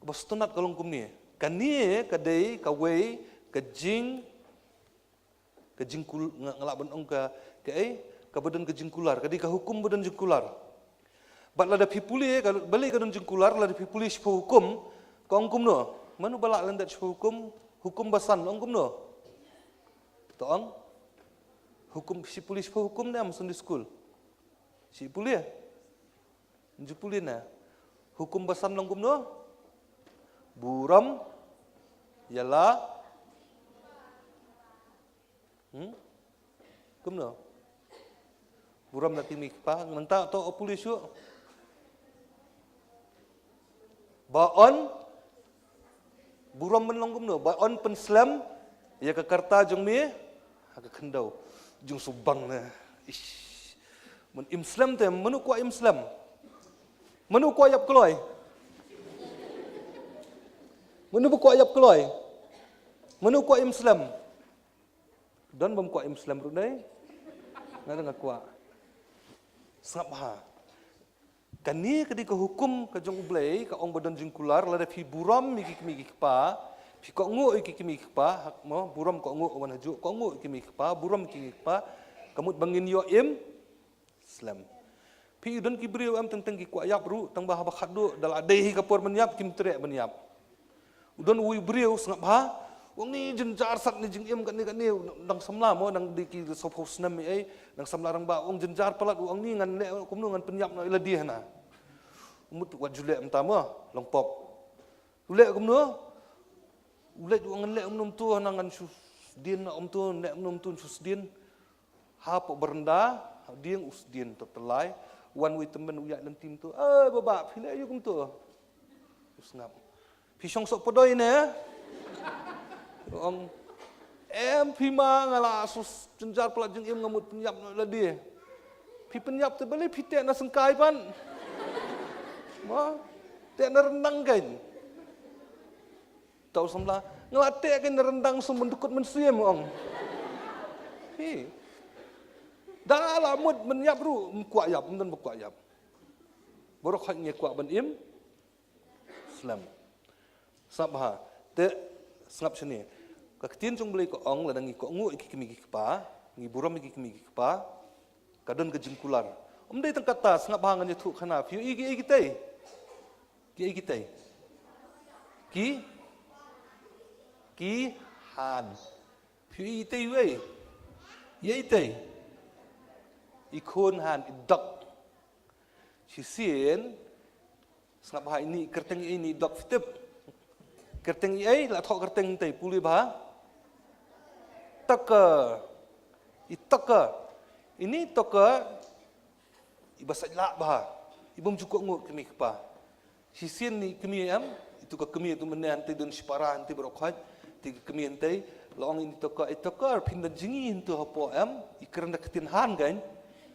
ba sngewtynnat ka long kumne. Kane, ka dei, kawei, ka jing, ka jingkul, nga, nga lah ban ong ka, kaei, kaba don ka jingkular, ka dei ka hukum ba don jingkular. Bad lada phi pule, ka, balei ka don jingkular, lada phi pule shiphew hukum, ka ong kumno? Mano ba lah lyndet shiphew hukum, hukum ba san, ong kumno? To ong? Hukum, shi pule shiphew hukum ne em Sunday school? Shi pule? Ju pule ne? Hukum ba san long kumno? Burom ïa la. Hmm? Kumno? Burom la ki kmie ki kpa, nangta to o pule shuh. Ba yn burom ban long kumno? Ba yn pynslem ïa ka karta jong me ha ka khyndew. Jong subang ne. Ish. Mano im slem te, mano kwah im slem? Mano kwah ïap kloi? Mano ba kwah ïap kloi? Mano kwah im slem? Don bym kwah im slem ruh dei. Nga dang kwah. Sngap ha. Kane ka dei ka hukum ka jong U Blei, ka ong ba don jingkular, lada phi burom ïa ki kmie ki kpa, phi kohnguh ïa ki kmie ki kpa, hak mo, burom kohnguh wan hajuh, kohnguh ïa ki kmie ki kpa, burom ïa ki kmie ki kpa, ka mut ba ngin ïoh im slem. Phi, don ki briew em teng teng ki kwah ïap ruh, tang ba haba khatduh da la dei hi ka por ban ïap, kim treh ban ïap. U don uwei u briew, sngap ha, u ong ni jynjar sat ni jingim kane kane, dang samla mo, dang dei ki sawphew snem ei, dang samla rangbah, u ong jynjar palat, u ong ni ngan leh kumno, ngan pynïap noh ïa lade hana. U mut wat ju leh mynta mo, long pop. U leh kumno? U leh, u ong ngan leh kumno mynta hana, ngan shu sdien noh kumto, leh kumno mynta shu sdien. Hapoh baranda, ha dieng u sdien, to tylli. Wan uwei tymmen u ïaid lynti mynta. "Eh, baba, phi leh aïu kumta?" U sngap. "Phi shong soh pdoi ne?" U ong, "Em phi ma, nga la shu jynjar palat jingim, nga mut pynïap noh ïa lade." "Phi pynïap te balei phi teh na syngkai pat?" "Ma, teh na ryndang kein." Tau samla, "Nga la teh kein na ryndang, sum ban dkut mynsiem," u ong. Hi. Da la mut ban ïap ruh, ym kwah ïap, ym don ba kwah ïap. Baroh khoit ngi kwah ban im slem. Sngap ha. Te sngap shane. Ka ktien jong U Blei ka ong lada ngi kohnguh ïa ki kmie ki kpa, ngi burom ïa ki kmie ki kpa, ka don ka jingkular. Ym dei tang katta, sngap ha, ngan ïathuh khana. Phi ïohi kiei kiei? Kiei kiei? Ki? Ki han. Phi ïohi kiei? Ïohi kiei? I khun han, i dok. Shisien, sngap ha, ini kyrteng ei ini dok, phi tip? Kyrteng ei, la thoh kyrteng te, pule bha. Toker. I toker. Ini toker. Iba sait lah bha. Iba ym ju kohnguh kmie kpa. Shisien ni kmie em, itu ka kmie tu mynne hangtei don shipara hangtei baroh khoit, te ka kmie hangtei, la ong ini toker, "Eh toker, phin don jngi hangtu hapoh em?" I kren da ka ktien han kein.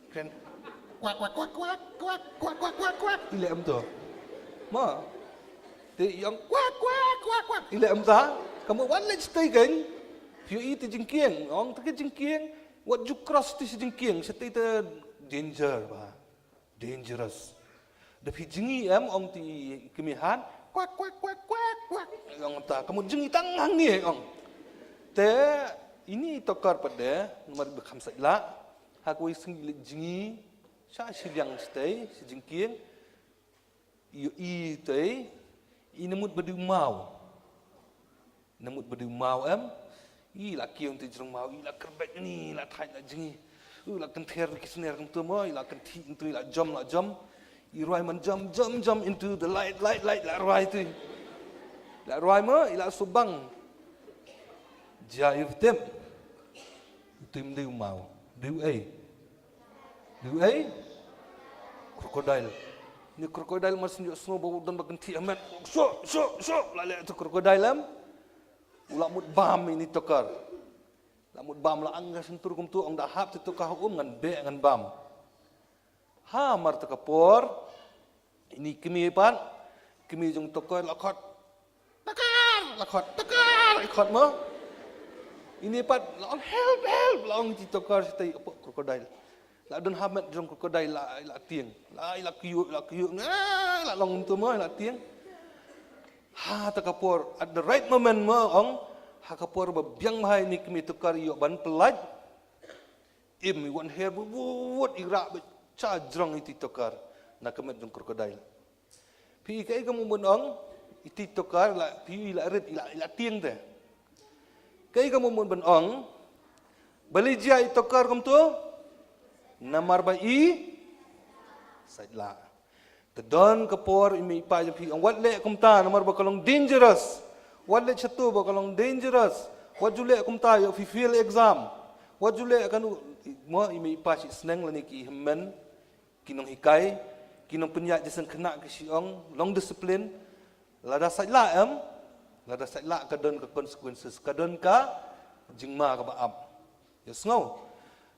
Kren, "Kwak, kwak, kwak, kwak." I leh kumto. Ma. Te i ong, "Kwak, kwak, kwak, kwak." I leh kumta. Ka mut wat leit shatei kein. Phi ïohi te jingkieng, ong te ka jingkieng. Wat ju cross te sha jingkieng, shatei te danger bha. Dangerous. Da phi jngi em, ong te i kmie han, "Kwak, kwak, kwak, kwak, kwak." Ong ta, "Ka mut jngi tang hangne," ong. Te ini toker pat de, namar ba kham sait lah, ha kawei sngi i leit jngi sha shiliang shatei, sha jingkieng, i ïohi te, i na mut ba dei u maw. Na mut ba dei u maw em. I la kiew hangtei jrong maw, i la kyrbet ni, i la thait la jngi. U la kynther ki sner kumto mo, i la kynthih hangtei, i la jom, la jom. I rwai man jom, jom, jom into the light, light, light, la rwai tu. La rwai mo, i la subang. Jia i tip. Utu ym dei u maw. Dei u ei? Dei u ei? Crocodile. Ni crocodile mar shu ïohsngew ba u don ba kynthih ha met. Shuh, shuh, shuh. La leh tu crocodile em. U la mut bam ini toker. La mut bam, la ang ka shyntur kumtu, ong da hap te toker ha um, ngan beh ngan bam. Ha mar ta ka por, ini kmie pat, kmie jong toker la khot. "Toker!" La khot, "Toker!" I khot mo. Ini pat la ong, "Help, help!" La ong iti toker shatei, hapoh crocodile. La don ha met jrong crocodile, la, la tieng. La, la kyiuh, la kyiuh. Nga, la long kumtu mo, la tieng. Ha ta ka por, at the right moment mo, ong, ha ka por ba biang bha ini kmie toker ïoh ban pyllait. Im, i wan her bud bud, i rah beit sha jrong iti toker na ka met jong crocodile. Phi i kaei ka mut ban ong, iti toker la, phi i la rit, i la, i la tieng te. Kaei ka mut ban ong, balei jia i toker kumtu? Namar ba i sait lah. Te don ka por i mei i pa jong phi ong wat leh kumta namar ba ka long dangerous. Wat leh shatu ba ka long dangerous. Wat ju leh kumta ïoh phi fail exam. Wat ju leh kanu. Mo i mei i pa shi sneng lane ki hynmen, ki nonghikai, ki nongpynïaid jingïaseng khynnah ki shi ong long discipline. Lada sait lah em, lada sait lah ka don ka consequences, ka don ka jingma kaba ap. Ïa sngew.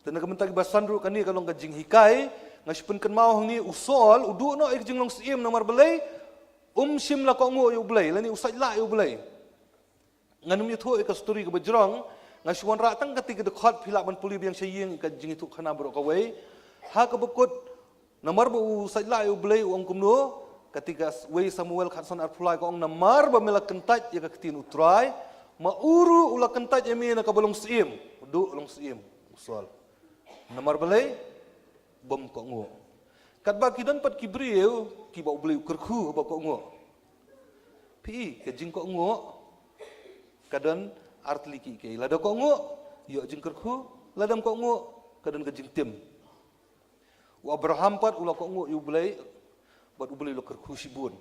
Te na ka bynta kiba san ruh kane ka long ka jinghikai, nga shu pynkynmaw hangne u Saul u duh noh ïa ka jinglong syiem namar balei? Um shym la kohnguh ïa U Blei lane u sait lah ïa U Blei. Ngan ym ïathuh ïa ka story kaba jrong, nga shu wanrah tang kata ka dkhot phi lah ban pule biang sha ïing ïa ka jingïathuhkhana baroh kawei. Ha kaba kut, namar ba u sait lah ïa U Blei u ong kumno, kata ka wei Samuel khatsan arphew lai ka ong namar ba me la kyntait ïa ka ktien U Trai, ma u ruh u la kyntait ïa me na kaba long syiem, u duh long syiem, u Saul. Namar balei? Bym kohnguh. Katba ki don pat ki briew kiba U Blei u kyrkhu ba kohnguh. Phi i ka jingkohnguh ka don ar tylli ki, ki. Lada kohnguh, ïoh jingkyrkhu, lada ym kohnguh, ka don ka jingtim. U Abraham pat u la kohnguh ïa U Blei, bad U Blei u la kyrkhu shibun.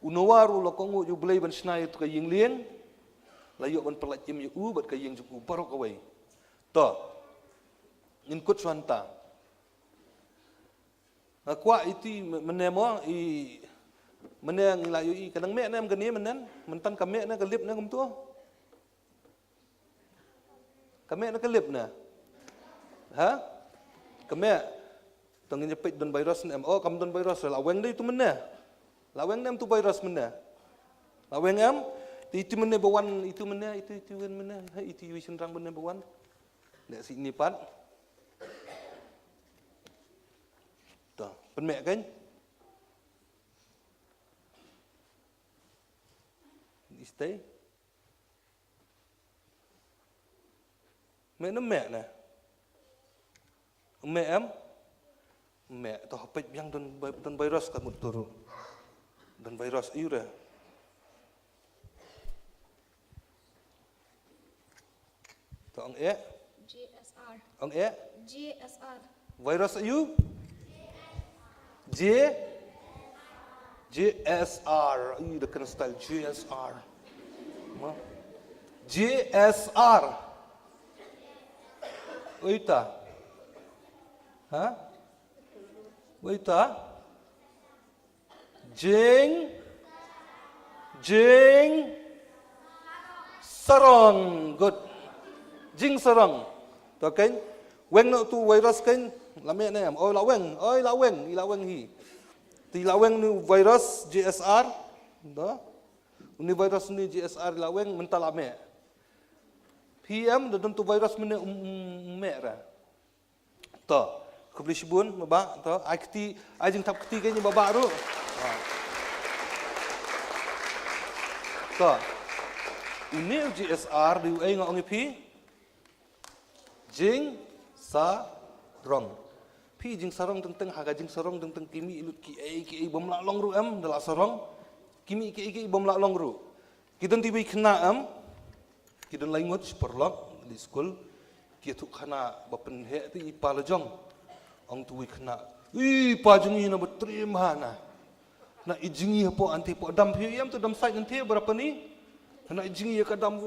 U Noah ruh u la kohnguh ïa U Blei ban shna ïa uto ka ïing lieng, la ïoh ban pyllait im ïa u bad ka ïing jong u baroh kawei. To, ngin kut shuwa hangta. Nga kwah iti mynne mo, i mynne ngi la ïohi ka nang meh ne em kane mynne, mynta ka meh ne ka lip ne kumto. Ka meh ne ka lip ne? Ha? Ka meh. To ngin ïa peit don virus ne em. Oh, kam don virus, la weng dei tu mynne. La weng ne em tu virus mynne. La weng em? Te itu mynne ba wan, itu mynne, itu, itu wan mynne. Ha, itu ïa shynrang mynne ba wan. Ne si ni pat. To, pynmeh kan? Istai. Meh ne meh ne? Meh em? Meh, to peit biang don, don virus ka mut turu. Don virus ïu re. To ong eh? G S R. Ong eh? G S R. Virus ïu? J? J S R. Ih, da kena style J S R. Ma? J S R. Uita. Ha? Uita. Jing. Jing. Sarong. Good. Jing sarong. To kan. Weng noh tu virus kan. La meh ne em. Oi la weng. Oi la weng. I la weng hi. Ti la weng ni virus J S R. To. Ni virus ni J S R la weng mynta la meh. Phi em da don tu virus mynne um, um, um meh ra. To, khublei shibun, Bah Bah, to, ai kti, ai jingthap kti kane Bah Bah ruh. Ha. To. Une u G S R, dei u ei nga ong ïa phi. Jingsarong. Phi jingsarong teng teng, ha ka jingsarong teng teng ki mih lut ki ei, ki ei bym lah long ruh em, da la sarong. Ki mih ki ei, ki ei bym lah long ruh. Ki don ti wei khynnah em. Ki don lai ngut shi paralok, leit skul, ki ïathuh khana ba pynheh te i pa la jong. Ong tu wei khynnah. I pa jong ngi na ba triem ha na. Na i jong ngi hapoh ante hapoh dam phi ïam tu dam sait ante barapani. Na i jong ngi ka dam,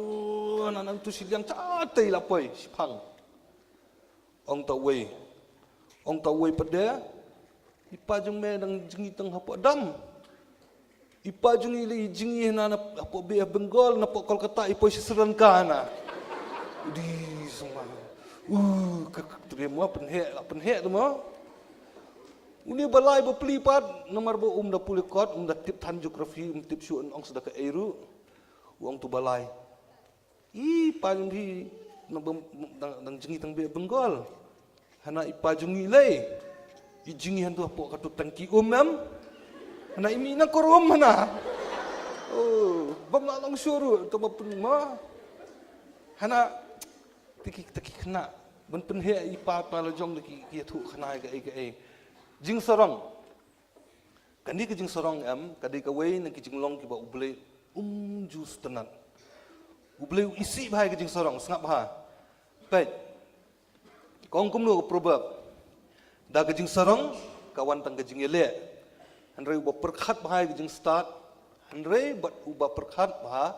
na na tu shiliang cha te la poi, shipang. Ong ta wei. Ong ta wei pat de. I pa jong me dang jngi tang hapoh dam. I pa jong ngi le i jngi na, na hapoh Bay of Bengal, na hapoh Kolkata, i poi sha Sri Lanka na. Di sma. Uh, ka, ka, tu mo pynheh, la pynheh tu mo. Une ba lai ba pli pat, namar ba um da pule kot, um da tip than geography, um tip shu ong sa da ka ei ruh. U ong tu ba lai. I pa jong phi, na bym, dang, dang jngi tang Bay of Bengal. Hana i pa jong ngi lei. I jngi hyndu hapoh katu tangki um em. Hana i mih na korum hana. Oh, bym lah long shuh ruh, to ba pun ma. Hana, tiki, tiki khynnah. Ban pynheh i pa, pa la jong da ki, ki ïathuh khana ka ei, ka ei. Jingsarong. Kane ka jingsarong em, ka dei kawei na ki jinglong kiba U Blei um ju sngewtynnat. U Blei u isih bha ïa ka jingsarong, sngap bha. Peit. Ka ong kumno ka proverb. Da ka jingsarong, ka wan tang ka jingïaleh. Hynrei uba pyrkhat bha ïa ka jingstad, hynrei bad uba pyrkhat bha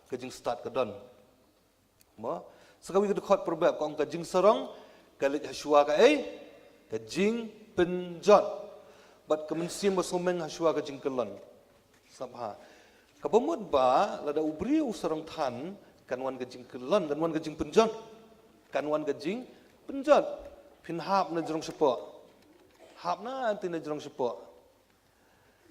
ka jingstad ka don. Mo, sa kawei ka dkhot Proverb ka ong ka jingsarong ka leit hashwa kaei, ka jingpynjot. Bad ka mynsiem ba sngewmeng hashwa ka jingkyllon. Sngap bha. Kaba mut ba lada u briew u sarong than, kan wan ka jingkyllon, kan wan ka jingpynjot. Kan wan ka jingpynjot. Phin hap na jrong shapoh. Hap na anti na jrong shapoh.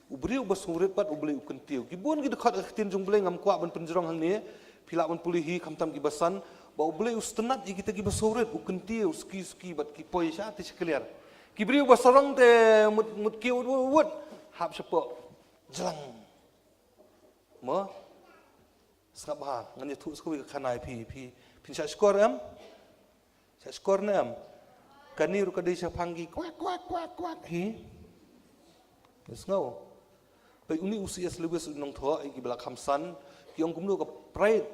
U briew uba sngewrit pat U Blei u kyntiew. Ki bun ki dkhot ka ktien jong U Blei, ngam kwah ban pynjrong hangne, phi lah ban pule hi khamtam ki basan, ba U Blei u sngewtynnat ïa kita kiba sngewrit, u kyntiew suki suki bad ki poi sha te sha kliar. Ki briew ba sarong te mut mut ki wut wut wut, hap shapoh. Jlang. Mo? Sngap bha, ngan ïathuh sa kawei ka khana ïa phi, phi, phin shah shkor em? Shah shkor ne em? Kane ruh ka dei shaphang ki kwak, kwak, kwak, kwak, hi. Sngew. Peit uni u C S Lewis u nongthoh, ïa kiba la kham san, ki ong kumno ka pride.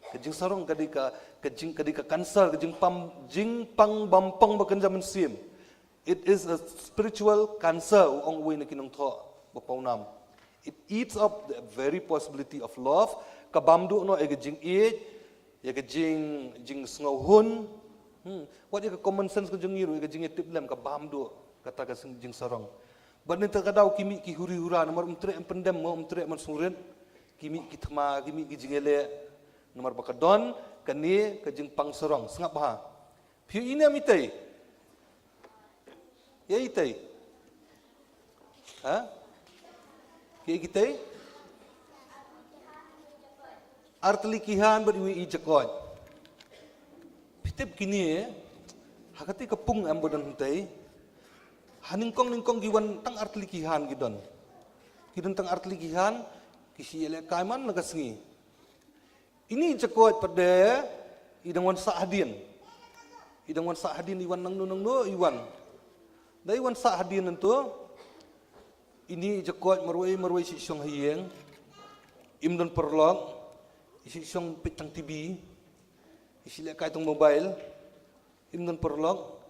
Ka jingsarong ka dei ka, ka jing, ka dei ka cancer, ka jingpang, jingpang bampong ba kynja mynsiem. It is a spiritual cancer, u ong uwei na ki nongthoh ba pawnam. It eats up the very possibility of love, ka bam duh noh ïa ka jingïeit, ïa ka jing, jingsngewhun. Hmm. Wat ïa ka common sense ka jong ngi ruh, ïa ka jingïatiplem ka bam duh, kata ka sing, jingsarong. Bad nangta ka daw ki mih ki huri hura, namar um treh em pyndem mo, um treh man sngewrit, ki mih ki thma, ki mih ki jingïaleh, namar ba ka don kane ka jingpang sarong, sngap bha. Phi ïohi ne em itei? Ïa itei? Ha? Phi ïohi itei? Artylli ki han bad iwei i jakoit. Phi tip kine, ha katei ka pung em ba don hangtei. Ha nyngkong nyngkong ki wan tang artylli ki han ki don. Ki don tang artylli ki han, ki shu ïalehkai man la ka sngi. Ini i jakoit pat de, i dang wan sah hadien. I dang wan sah hadien, i wan nangno nangno, i wan. Da i wan sah hadien nangto, ini i jakoit marwei marwei i shu shong ha ïing. Im don paralok, i shu shong peit tang T V. I shu lehkai tang mobile. Im don paralok,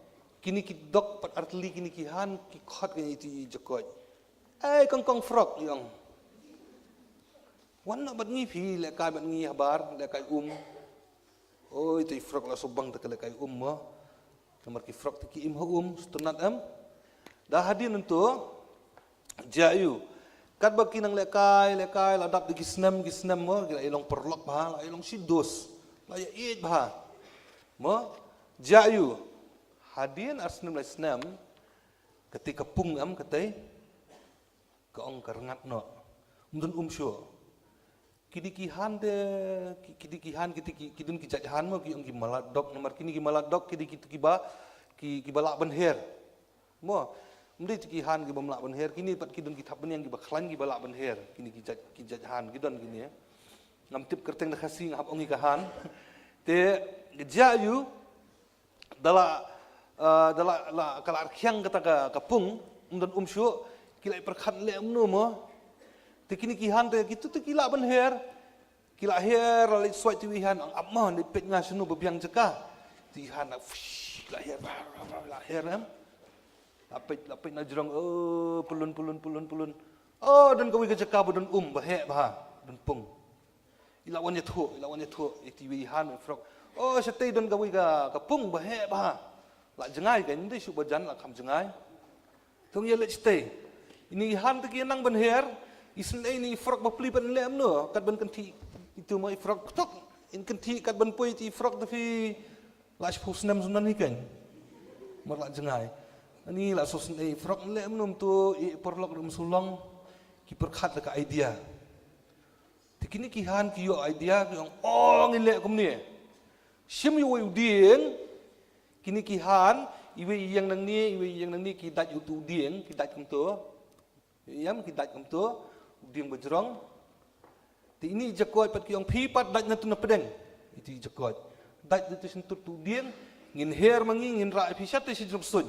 kine ki dok pat artylli kine ki han, ki khot kane iti i jakoit. Ei, kong kong frog, i ong. Wan noh bad ngi phi, lehkai bad ngi habar, lehkai um. Oi, te i frog la shu bang te ka lehkai um mo. Namar ki frog te ki im ha um, sngewtynnat em. Da hadien nangto, jia ïa u. Katba ki nang lehkai, lehkai, la dap da ki snem, ki snem mo, ki la ïalong paralok bha, la ïalong shi dos. La ïaieit bha. Mo, jia ïa u. Hadien ar snem lai snem, katei ka pung em katei, ka ong ka rngat noh. Ym don um shuh. Kine ki han te, ki, kine ki han, kine ki, ki don ki jait han mo, ki ong ki maladok, namar kine ki maladok, kine ki, kiba, ki, kiba lah ban her. Mo, ym dei ki han kiba ym lah ban her, kine pat ki don ki thapniang kiba khlaiñ kiba lah ban her, kine ki jait, ki jait han, ki don kine. Ngam tip kyrteng da Khasi nga hap ong ïa ka han. Te, jia ïa u, da la, eh, da la, la, ka la rkhiang kata ka, ka pung, ym don um shuh, ki la pyrkhat leh kumno mo. Te kine ki han te, kito te ki lah ban her, ki la her, la leit swait te iwei i han, ap mo, leit peit nga shano ba biang jaka. Te i han la, fish, ki la her, ba, ba, ba, la her em. La peit, la peit na jrong, oh, pyllun, pyllun, pyllun, pyllun. Oh, don kawei ka jaka ba don um, ba heh bha, don pung. I la wan ïathuh, i la wan ïathuh, ïa te iwei i han, i frog. Oh, shatei don kawei ka, ka pung ba heh bha. La jngai ka, ym dei shuh ba jan, la kham jngai. Te ïa leit shatei. Ini i han te ki nang ban her, isynei ini i frog ba pli ban leh kumno, kat ban kynthih. Itu mo i frog tok, in kynthih kat ban poi te i frog te phi la shiphew snem snem hi kan. Mar la jngai. Ani la shu sngewthuh frog leh mynno mynta i paralok ruh ym shu long. Ki pyrkhat da ka idea. Te kine ki han ki ïoh idea ki ong, "Oh, ngin leh kumne." Shim ïa uwei u dieng, kine ki han, iwei i ïeng nangne, iwei i ïeng nangne, ki dait utu u dieng, ki dait kumto. Ïam ki dait kumto, u dieng ba jrong. Te ini i jakoit pat ki ong, "Phi pat dait na tu na pdeng." Itu i jakoit. "Dait na tu shyntur tu dieng, ngin her ma ngi, ngin rah ïa phi shatei shi jrong suiñ."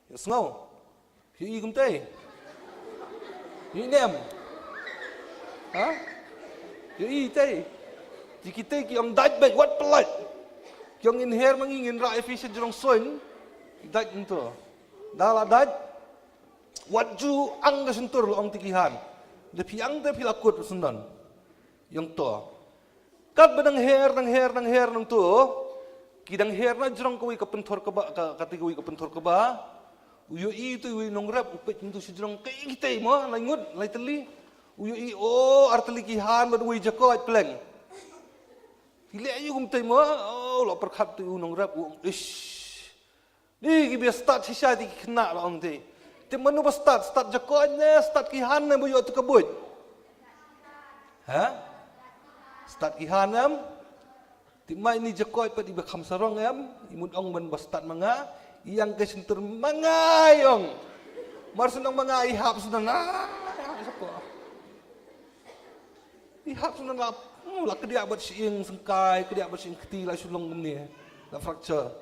Ïa sngew. Ïa i kumtei. Ïa i nem. Ha? Ïa i tei. Te kitei ki ong, "Dait beit, wat pyllait." Ki ong, "Ngin her ma ngi, ngin rah ïa phi shi jrong suiñ." Dait kumto. Da la dait. Wat ju ang ka shyntur, la ong te ki han. Da phi ang te phi la kut syndon. Ïong to. Katba dang her, dang her, dang her nangto. Ki dang her na jrong kawei ka pynthor kaba, ka, kata kawei ka pynthor kaba. U ïohi to uwei u nongrep, u peit nangto shi jrong, kaei kitei mo, lai ngut, lai tylli. U ïohi, o, ar tylli ki han bad uwei jakoit pleng. Ki leh aïu kumtei mo, o, la pyrkhat to u nongrep, u ong, ish. Dei kiba stad shisha te ki khynnah, la ong te. Te mano ba stad, stad jakoit ne, stad ki han ne ba ïoh to ka buit? Ha? Stad ki han em? Te ma ini jakoit pat iba kham sarong em? I mut ong ban ba stad ma nga, i ang ka shyntur ma nga i ong. Mar shu ong ma nga i hap shu ong, ah, i hap shu ong. I hap shu ong la, hmm, la kdiah bad shi ïing syngkai, kdiah bad shi ïing kti la shu long kumne. La fracture.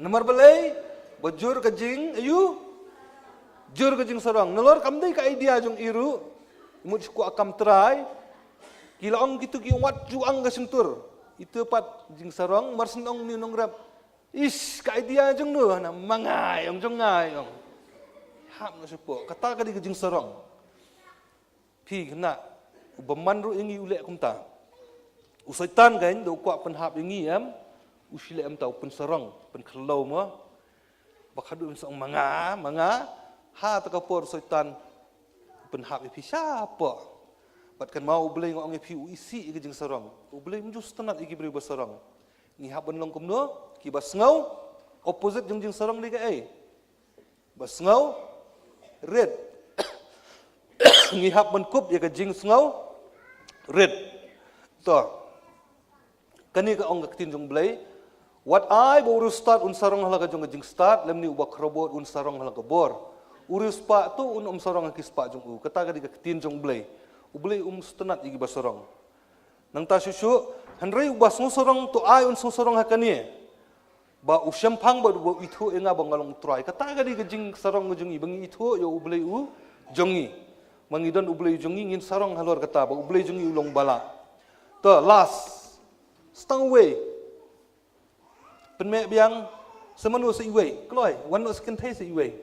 Namar balei, ba jur ka jing, aïu? Jur ka jingsarong. Nalor kam dei ka idea jong i ruh. Mut shu kwah kam trai. Ki la ong kito ki ong wat ju ang ka shyntur. Ito pat jingsarong, mar shu ong une u nongrep. Ish, ka idea jong no, na ma nga i ong, jong nga i ong. Hap noh shapoh. Kata ka dei ka jingsarong. Phi khynnah, u bymman ruh ïa ngi u leh kumta. U Soitan kan, da u kwah pynhap ïa ngi em, u shu leh kumta, u pynsarong, pynkhyllew mo. Ba khadduh u sa ong ma nga, ma nga, ha kata ka por u Soitan u pynhap ïa phi shapoh. Bad kan ma U Blei nga ong ïa phi u isih ïa ka jingsarong. U Blei um ju sngewtynnat ïa ki briew ba sarong. Ngi hap ban long kumno, kiba sngew, opposite jong jingsarong dei kaei? Ba sngew rit. Ngi hap ban kup ïa ka jingsngew rit. To. Kane ka ong ka ktien jong U Blei. Wat ai ba u riewstad un sarong ha la ka jong ka jingstad, lymne uba khrawbor un sarong ha la ka bor. U riewspah to un ym sarong ha ki spah jong u. Kata ka dei ka ktien jong U Blei. U Blei um sngewtynnat ïa kiba sarong. Nangta shuh shuh, hynrei uba sngewsarong to ai un sngewsarong ha kane. Ba u shemphang bad uba ithuh ïa nga ba nga long U Trai. Kata ka dei ka jingsarong ka jong ngi, ba ngi ithuh ïa U Blei u jong ngi. Ba ngi don U Blei u jong ngi, ngin sarong halor kata ba U Blei jong ngi u long ba lah. To, last. Sa tang uwei. Pynmih biang, sa mano sa iwei. Kloi, wan noh sa kynthei sa iwei.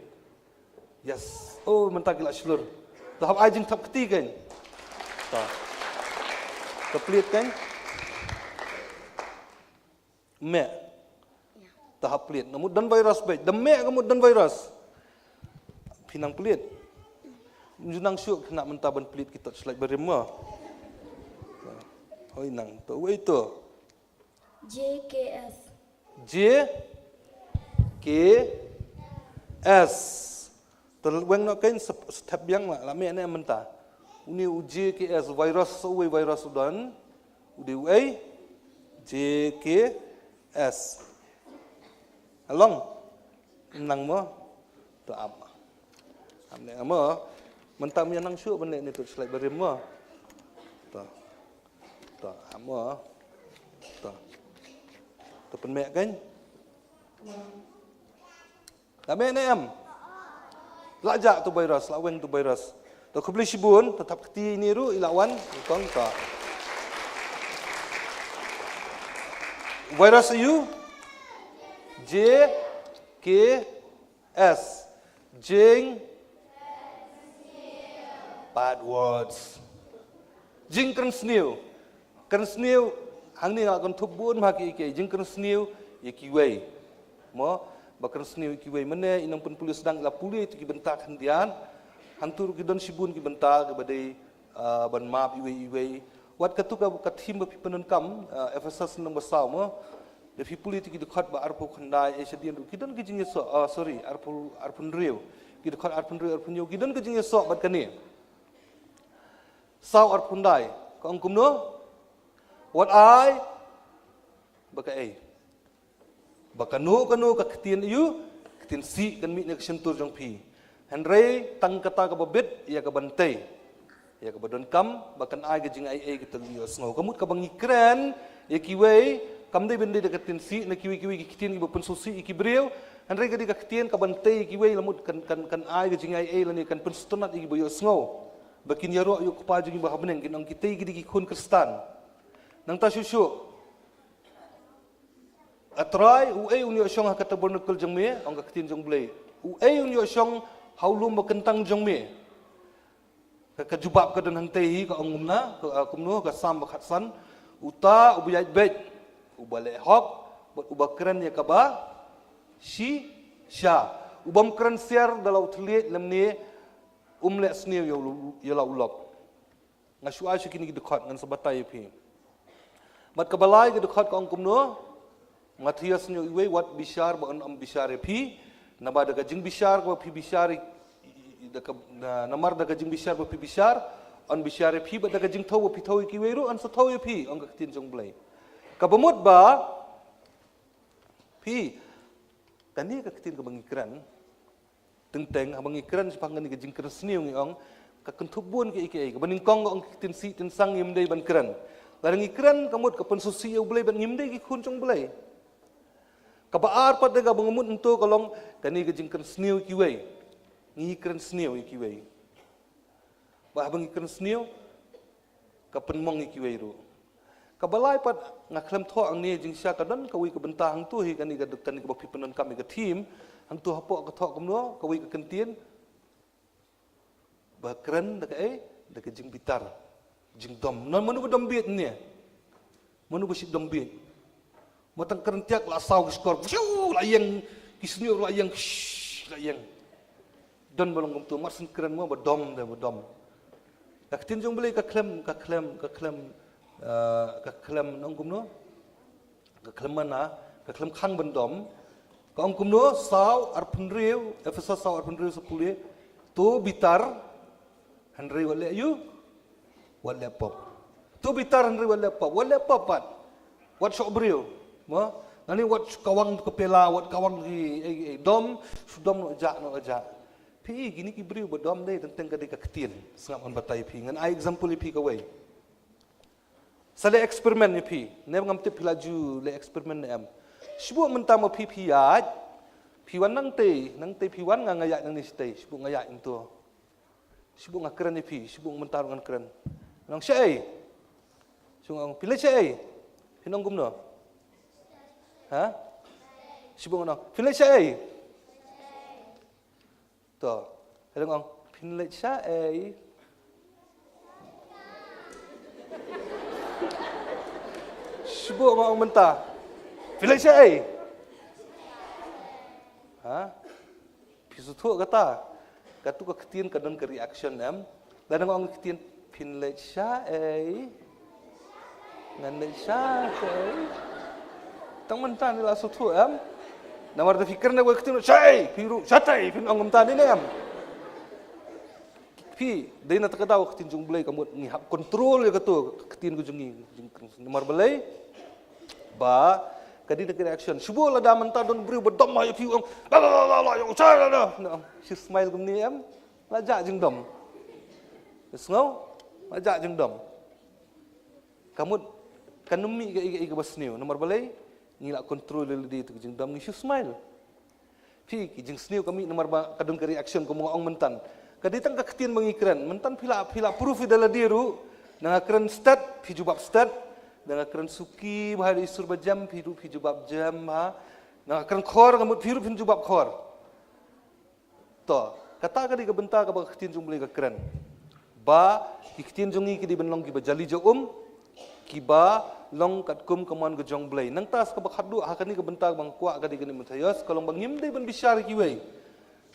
Yes. Oh, mynta ki la shlur. To hap ai jingthap kti kan. To. Ka plied kan. Mih. To hap plied. Namut don virus beit. Da mih ka mut don virus. Phi nang plied. Ju nang shuh khynnah mynta ban plied ki torchlight barim mo. Hoi nang to, wei to. J K S. J K S. Te weng noh kein sa, sa thep biang la, la mih ne mynta. Une u J K S virus, sa uwei virus u don. U dei uei? J K S. Along. Nang mo. To ap. Ap ne mo. Mynta mynta nang shuh ban leh ne torchlight barim mo. To. To ap mo. To. To pynmih kan. La mih ne em. La jah tu virus, la weng tu virus. To khublei shibun, to thap kti ne ruh i la wan, i kong to. Virus aïu? J K S. Jing. Bad words. Jingkren sniew. Kren sniew, hangne nga kynthup bun ma ki, ki jingkren sniew ïa kiwei. Mo, ba kren sniew ïa kiwei mynne, i nongpynpule sdang i la pule ïa ki bynta khyndiat. Hangtu ruh ki don shibun ki bynta kiba dei, ah, ban map iwei iwei. Wat katu ka, ka theme ba phi pyndonkam, ah, Ephesus lynnong ba saw mo. Da phi pule ïa ki dkhot ba arphew khyndai, eh, shadien ruh ki don ki jingïasoh, ah, sorry, arphew, arphew hynriew. Ki dkhot arphew hynriew, arphew hynñiew, ki don ki jingïasoh bad kane. Saw arphew khyndai, ka ong kumno? Wat ai ba kaei? Ba kano kano ka ktien aïu, ktien sih kan mih na ka shyntur jong phi. Hynrei tang kata kaba bit, ïa ka ban tei. Ïa kaba donkam, ba kan ai ka jingaiei ka tang ïohsngew. Ka mut kaba ngi kren ïa kiwei, kam dei ban dei da ka ktien sih na kiwei kiwei ki ktien kiba pynsngewsih ïa ki briew. Hynrei ka dei ka ktien ka ban tei ïa kiwei, la mut kan, kan, kan ai ka jingaiei lane kan pynsngewtynnat ïa kiba ïohsngew. Ba kin ïaroh ïa u Kpa jong ngi ba ha bneng, kin ong kitei ki dei ki khun Khristan. Nangta shuh shuh. A Trai, uei un ïoh shong ha ka tabernacle jong me, ong ka ktien jong U Blei. Uei un ïoh shong Ha u lum ba kyntang jong me. Ka, ka jubab ka don hangtei hi, ka ong kumna, ka, ah, kumno, ka Salm ba khatsan. Uta uba ïaid beit, uba leh hok, bad uba kren ïa kaba shisha. U bym kren siar da la u thylliej lymne um leh sniew ïa u, ïa la u lok. Nga shu ai sha kine ki dkhot, ngan sa batai ïa phi. Bad kaba lai ka dkhot ka ong kumno? Mathaios hynñiew wei, wat bishar ba yn ym bishar ïa phi. Namar da ka jingbishar kaba phi bishar, da ka, na, namar da ka jingbishar ba phi bishar, yn bishar ïa phi, bad da ka jingthew ba phi thew ïa kiwei ruh, yn sa thew ïa phi, ong ka ktien jong U Blei. Kaba mut ba phi, kane ka ktien kaba ngi kren, teng teng, haba ngi kren shaphang kane ka jingkren sniew ngi ong, ka kynthup bun kiei kiei, kaba nyngkong ka ong ka ktien sih, ktien sang ngim dei ban kren. Lada ngi kren, ka mut ka pynsngewsih ïa U Blei bad ngim dei ki khun jong U Blei. Kaba ar pat de kaba nga mut hangto ka long, kane ka jingkren sniew ïa kiwei. Ngi kren sniew ïa kiwei. Ba haba ngi kren sniew, ka pynmong ïa kiwei ruh. Kaba lai pat nga khlem thoh hangne jingshisha, ka don kawei ka bynta hangto hi, kane ka, kane kaba phi pyndonkam ïa ka theme, hangto hapoh ka thoh kumno, kawei ka kyntien, ba kren da kaei, da ka jingbitar, jingdom. Namar mano ba dom bieit ne? Mano ba shait dom bieit? Mo tang kren tiak la saw ki shkor, phew, la ïeng, ki sniew la ïeng, shh, la ïeng. Don ba long kumto, mar syn kren mo ba dom de, ba dom. Ka ktien jong U Blei ka khlem, ka khlem, ka khlem, eh, ka khlem ong kumno? Ka khlem mana, ka khlem khang ban dom. Ka ong kumno, saw arphew hynriew, Ephesos saw arphew hynriew sa pule, to bitar, hynrei wat leh aïu, wat leh pop. To bitar hynrei wat leh pop, wat leh pop pat. Wat shoh briew. Mo? Nangne wat kawang ka pela, wat kawang ki, eh, eh, dom, shu dom noh jah, noh jah. Phi, kine ki briew ba dom de, teng teng ka dei ka ktien. Sngap ngan batai phi, ngan ai example ïa phi kawei. Sa leh experiment ïa phi. Ne ngam tip phi la ju leh experiment ne em. Shu buh mynta mo phi phi ïaid. Phi wan nangtei, nangtei phi wan, nga nga ïaid nangne shatei. Shu buh nga ïaid nangto. Shu buh nga kren ïa phi, shu buh mynta ngan kren. Ngan ong shaei. Shu ong phi leit shaei. Phin ong kumno? Ha? Shu buh ngan ong phi leit shaei. To, ka dang ong phin leit shaei. Shu buh nga ong mynta, phin leit shaei. Ha? Phi sngewthuh kata? Katu ka ktien ka don ka reaction em. Lada nga ong ktien phin leit shaei, ngan leit shaei. Tang mynta ni la sngewthuh em. Namar da phi kren da ka ktien shaei, phi ruh shatei, phin ong mynta ni ne em. Phi, dei na kata ka daw ka ktien jong U Blei ka mut ngi hap control ïa kato ka ktien ka jong ngi. Namar balei? Ba ka dei na ka reaction. Shu buh lada mynta don briew ba dom ha ïa phi, u ong la la la la la, ïa u sha la la. Shu smile kumne em. La jah jingdom. Sngew? La jah jingdom. Ka mut kan ym mih kaei kaei kaba sniew. Namar balei? Ngi la control ïa lade ïa ka jingdom, ngi shu smile. Phi, ka jingsniew ka mih namar ba ka don ka reaction kumba nga ong mynta. Ka dei tang ka ktien ba ngi kren. Mynta phi la, phi la proof ïa da lade ruh. Lada nga kren stet, phi jubab stet. Lada nga kren suki ba ha i sur ba jem, phi ruh phi jubab jem, ha. Lada nga kren khor, ka mut phi ruh phin jubab khor. To, kata ka dei ka bynta kaba ka ktien jong U Blei ka kren. Ba ki ktien jong ngi ki dei ban long kiba jali ja um, kiba long katkum ka mon ka jong U Blei. Nangta sa kaba khatduh ha kane ka bynta kaba nga kwah ka dei kane, Mathaios, ka long ba ngim dei ban bishar ïa kiwei.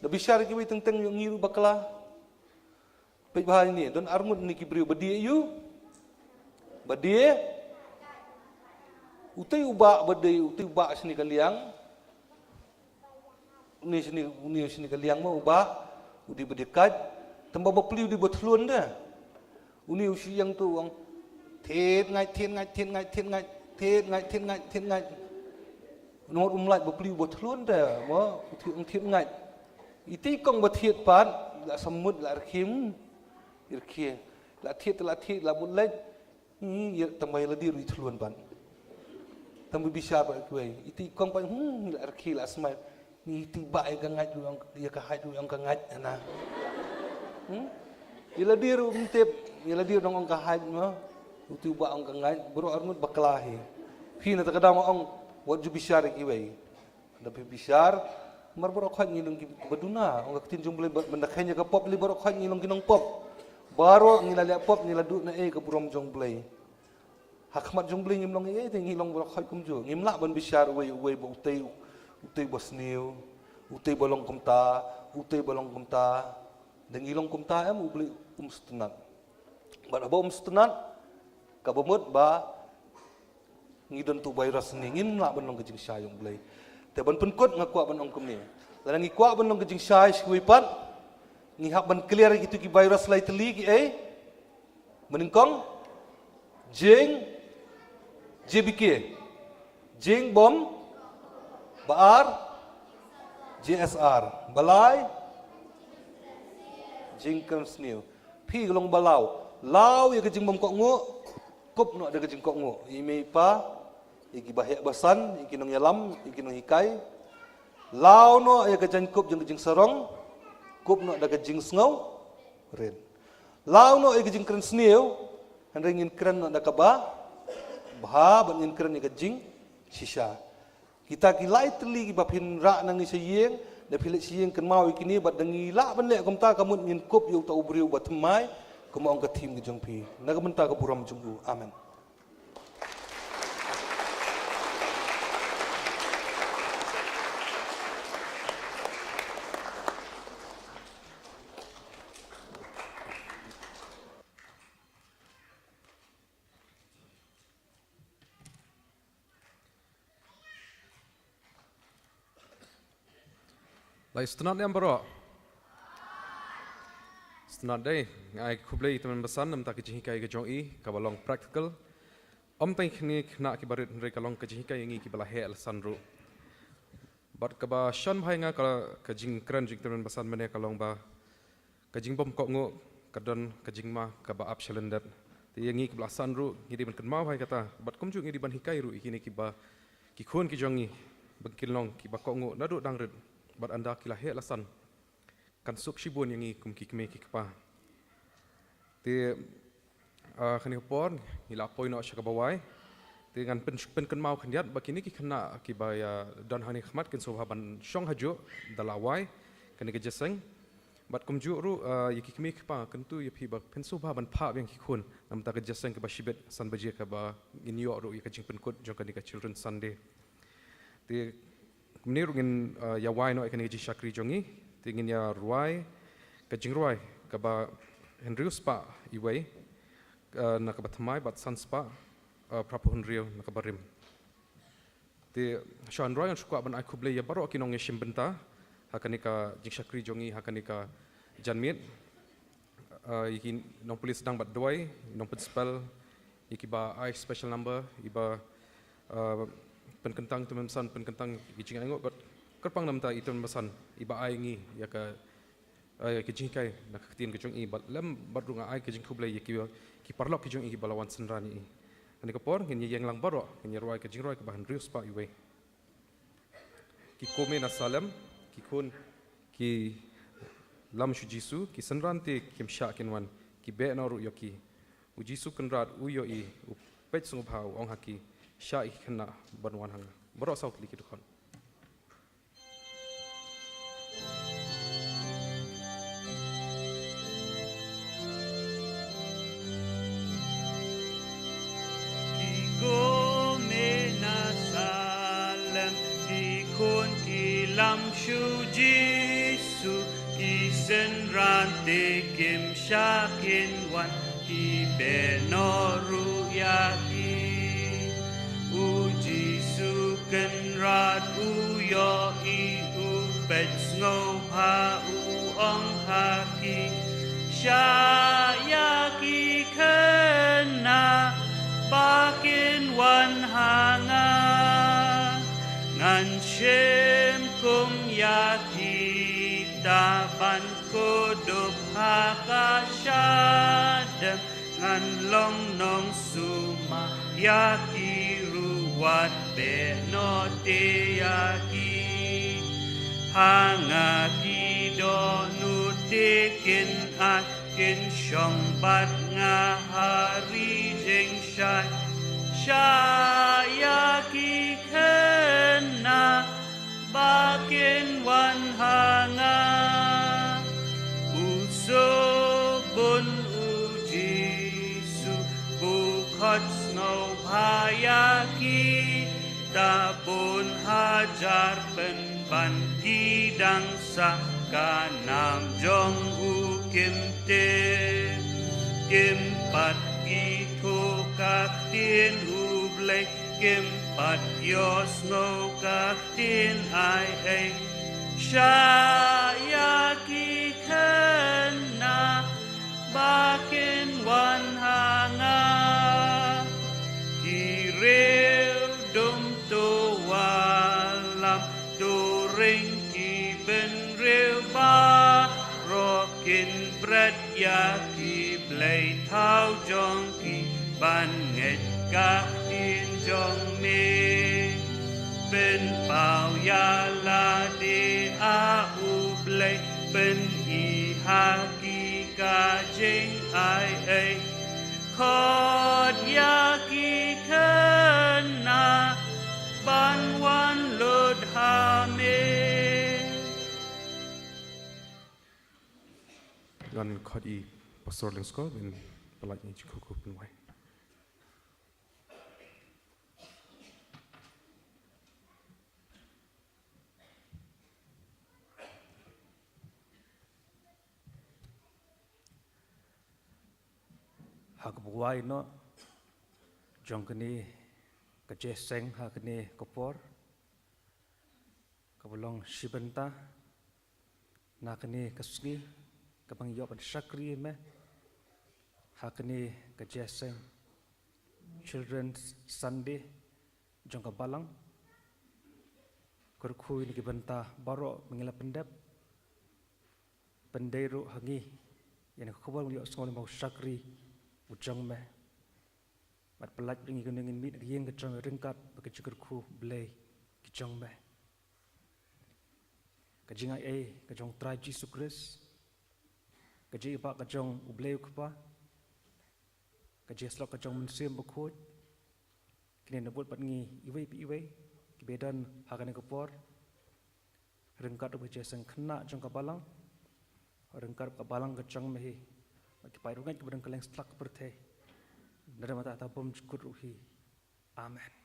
Da bishar ïa kiwei teng teng ïa ngi ruh bakla. Peit bha ïa ne, don arngut ne ki briew ba die ïa u. Ba die. Utei u bah ba dei, utei u bah shane ka liang. Une shane, une shane ka liang mo u bah, u dei ba die kait. Tang ba bapli u dei ba thlun de. Une u shu ïeng to u ong thied ngait, thied ngait, thied ngait, thied ngait, thied ngait, thied ngait, thied ngait. Une u ong um lait, bapli u ba thlun de mo, u thied, ong thied ngait. Iti kong ba thied pat, la samut, la rkhie, rkhie. La thied, la thied, la mut leit. Ïa, tang ba ïa lade ruh i thlun pat. Tang ba bishar pat kiwei. Iti kong pat, hmm, la rkhie, la smile. Iti bah ïa ka ngait ruh, ïa ka hait ruh ong ka ngait, ana. Hmm? Ïa lade ruh ym tip, ïa lade ruh ong ka hait mo. Uti u bah ong ka ngait, baroh arngut bakla hi. Phi, na kata ka daw nga ong, wat ju bishar ïa kiwei. Da phi bishar, Namar baroh khoit ngi long kiba duna, ong ka ktien jong U Blei, ba mynta kheiñ ïa ka pop lei baroh khoit ngi long ki nongpop. Baroh ngi la leh pop, ngi la duh na ei ka burom jong U Blei. Ha khmat jong U Blei ngim long ei ei, te ngi long baroh khoit kumjuh. Ngim lah ban bishar uwei uwei ba utei, utei ba sniew, utei ba long kumta, utei ba long kumta. Da ngi long kumta em, U Blei um sngewtynnat. Bad haba um sngewtynnat, kaba mut ba ngi don tu virus ne, ngim lah ban long ka jingshai jong U Blei. Te ban pynkut nga kwah ban ong kumne. Lada ngi kwah ban long ka jingshai sha kiwei pat, ngi hap ban clear ïa kitu ki virus lai tylli ki ei. Ba nyngkong, jing, J B K. Jingbym, ba ar, J S R. Ba lai, jingkren sniew. Phi ka long ba law. Law ïa ka jingbymkohnguh, kup noh da ka jingkohnguh. Ïa i mei i pa, ïa kiba heh ba san, ïa ki nongïalam, ïa ki nonghikai. Law noh ïa ka jaiñkup jong ka jingsarong, kup noh da ka jingsngewrit. Law noh ïa ka jingkren sniew, hynrei ngin kren noh da kaba bha, bad ngin kren ïa ka jingshisha. Kita ki lai tylli kiba phin rah na ngi sha ïing, da phi leit sha ïing kynmaw ïa kine, bad da ngi lah ban leh kumta ka mut ngin kup ïa uta u briew ba thymmai, kumba ong ka theme ka jong phi. Na ka bynta ka burom jong u. Amen. Lai sngewtynnat ne em baroh? Sngewtynnat dei, nga ai khublei ïa i tymmen basan namar ka jinghikai ka jong i, kaba long practical. Ym tang ïa kine ki khynnah kiba rit hynrei ka long ka jinghikai ïa ngi kiba la heh la san ruh. Bad kaba shon bha ïa nga ka, ka jingkren jong i tymmen basan mynne ka long ba ka jingbymkohnguh ka don ka jingma kaba ap shalyndet. Te ïa ngi kiba la san ruh ngi dei ban kynmaw bha ïa kata. Bad kumjuh ngi dei ban hikai ruh ïa kine kiba ki khun ki jong ngi ba kin long kiba kohnguh naduh dang rit. Bad ynda ki la heh la san kan suk shibun ïa ngi kum ki kmie ki kpa. Te, ah, kane ka por ngi la poi noh sha kaba wai. Te ngan pyn, pynkynmaw khyndiat ba kine ki khynnah kiba ïa don hangne ha khmat kin sngewbha ban shong hajuh da la wai kane ka jingïaseng. Bad kumjuh ruh, ah, ïa ki kmie ki kpa kyntu ïa phi ba phin sngewbha ban phah biang ki khun namar ka jingïaseng kaba shibit san baje kaba ngin ïoh ruh ïa ka jingpynkut jong kane ka Children's Sunday. Te kumne ruh ngin, ah, ïa wai noh ïa kane ka jingshakri jong ngi. Te ngin ïa rwai ka jingrwai kaba hynriew spah iwei, ah, na kaba thymmai bad san spah, ah, phraphew hynriew na kaba rim. Te shuwa ngan rwai ngan shu kwah ban ai khublei ïa baroh ki nongïashim bynta ha kane ka jingshakri jong ngi ha kane ka janmiet. Ah, ïa ki nongpulit sdang bad duwai, nongprinsipal, ïa kiba ai special number, iba, ah, pynkyntang i tymmen basan, pynkyntang ïa ki jingainguh bad kyrpang namar i tymmen basan iba ai ngi ïa ka, ah, ïa ka jinghikai na ka ktien ka jong i bad lem bad ruh nga ai ka jingkhublei ïa ki, ki paralok ki jong i kiba la wan synran ïa i. Kane ka por ngin ïa ïeng lang baroh, ngin ïa rwai ka jingrwai kaba hynriew spah iwei. Ki kmie na Salem, ki khun ki lam sha u Jisu, ki synran te kim shah kin wan, ki beh noh ruh ïa ki. U Jisu Kynrad u ïohi, u peit sngewbha, u ong ha ki, shah ïa ki khynnah ban wan ha nga. Baroh saw tylli ki dkhot. Ki kmie na Salem, ki khun ki lam sha u Jisu, ki synran te kim shah kin wan, ki beh noh ruh ïa ki. U Jisu Kynrad u ïohi, u peit sngewbha, u ong ha ki, shah ïa ki khynnah ba kin wan ha nga. Ngan shim kum ïa kita ban kdup ha ka shadem, ngan long nongsumar ïa ki ruh, wat beh noh te ïa ki. Ha nga ki dohnud te kin ïaid kin shong bad nga ha ri jingshai. Shah ïa ki khynnah Ba kin wan ha nga. U suk bun u Jisu, u khot sngewbha ïa ki. Da bun hajar pynban ki dang sah ka nam jong u, kim tip, kim pat ithuh ka ktien U Blei, kim pat ïohsngew ka ktien ai ei. Shah ïa ki khynnah ba kin wan ha nga. Ki riew dum, to wallam, to ring. Ki bynriew baroh kin bret ïa ki blei thaw jong ki ban ngeit ka ktien jong me. Pynpaw ïa lade, A U Blei, pyni ha ki ka jingai ei. Khot ïa ki khynnah ban wan lut ha me. Ngan khot ïa i Pastor Lyngskor ban pynlait ïa ki jingkyrkhu pynwai. Ha kaba wai noh jong kane ka jingïaseng ha kane ka por, kaba long shi bynta na kane ka sngi, kaba ngi ïoh ban shakri ïa me ha kane ka jingïaseng Children's Sunday jong ka Balang. Kyrkhu ïa kine ki bynta baroh ba ngi la pyndep, pyndei ruh ha ngi ïa kane ka khubor ba ngi ïohsngew lyngba u shakri u jong me. Bad pyllait ïa ngi kumne ngin mih na ka ïing ka jong me ryngkat bad ka jingkyrkhu Blei ka jong me. Ka jingai ei ka jong U Trai Jisu Khrist, ka jingïabah ka jong U Blei U Kpa, ka jingïasyllok ka jong U Mynsiem Bakhuid, kine na bud bad ngi iwei pa iwei kiba don ha kane ka por, ryngkat ruh ka jingïaseng khynnah jong ka Balang, ryngkat ka Balang ka jong me hi, bad ki paid riewngeit kiba don kylleng satlak ka pyrthei, na ka bynta kata bym jukut ruh hi. Amen.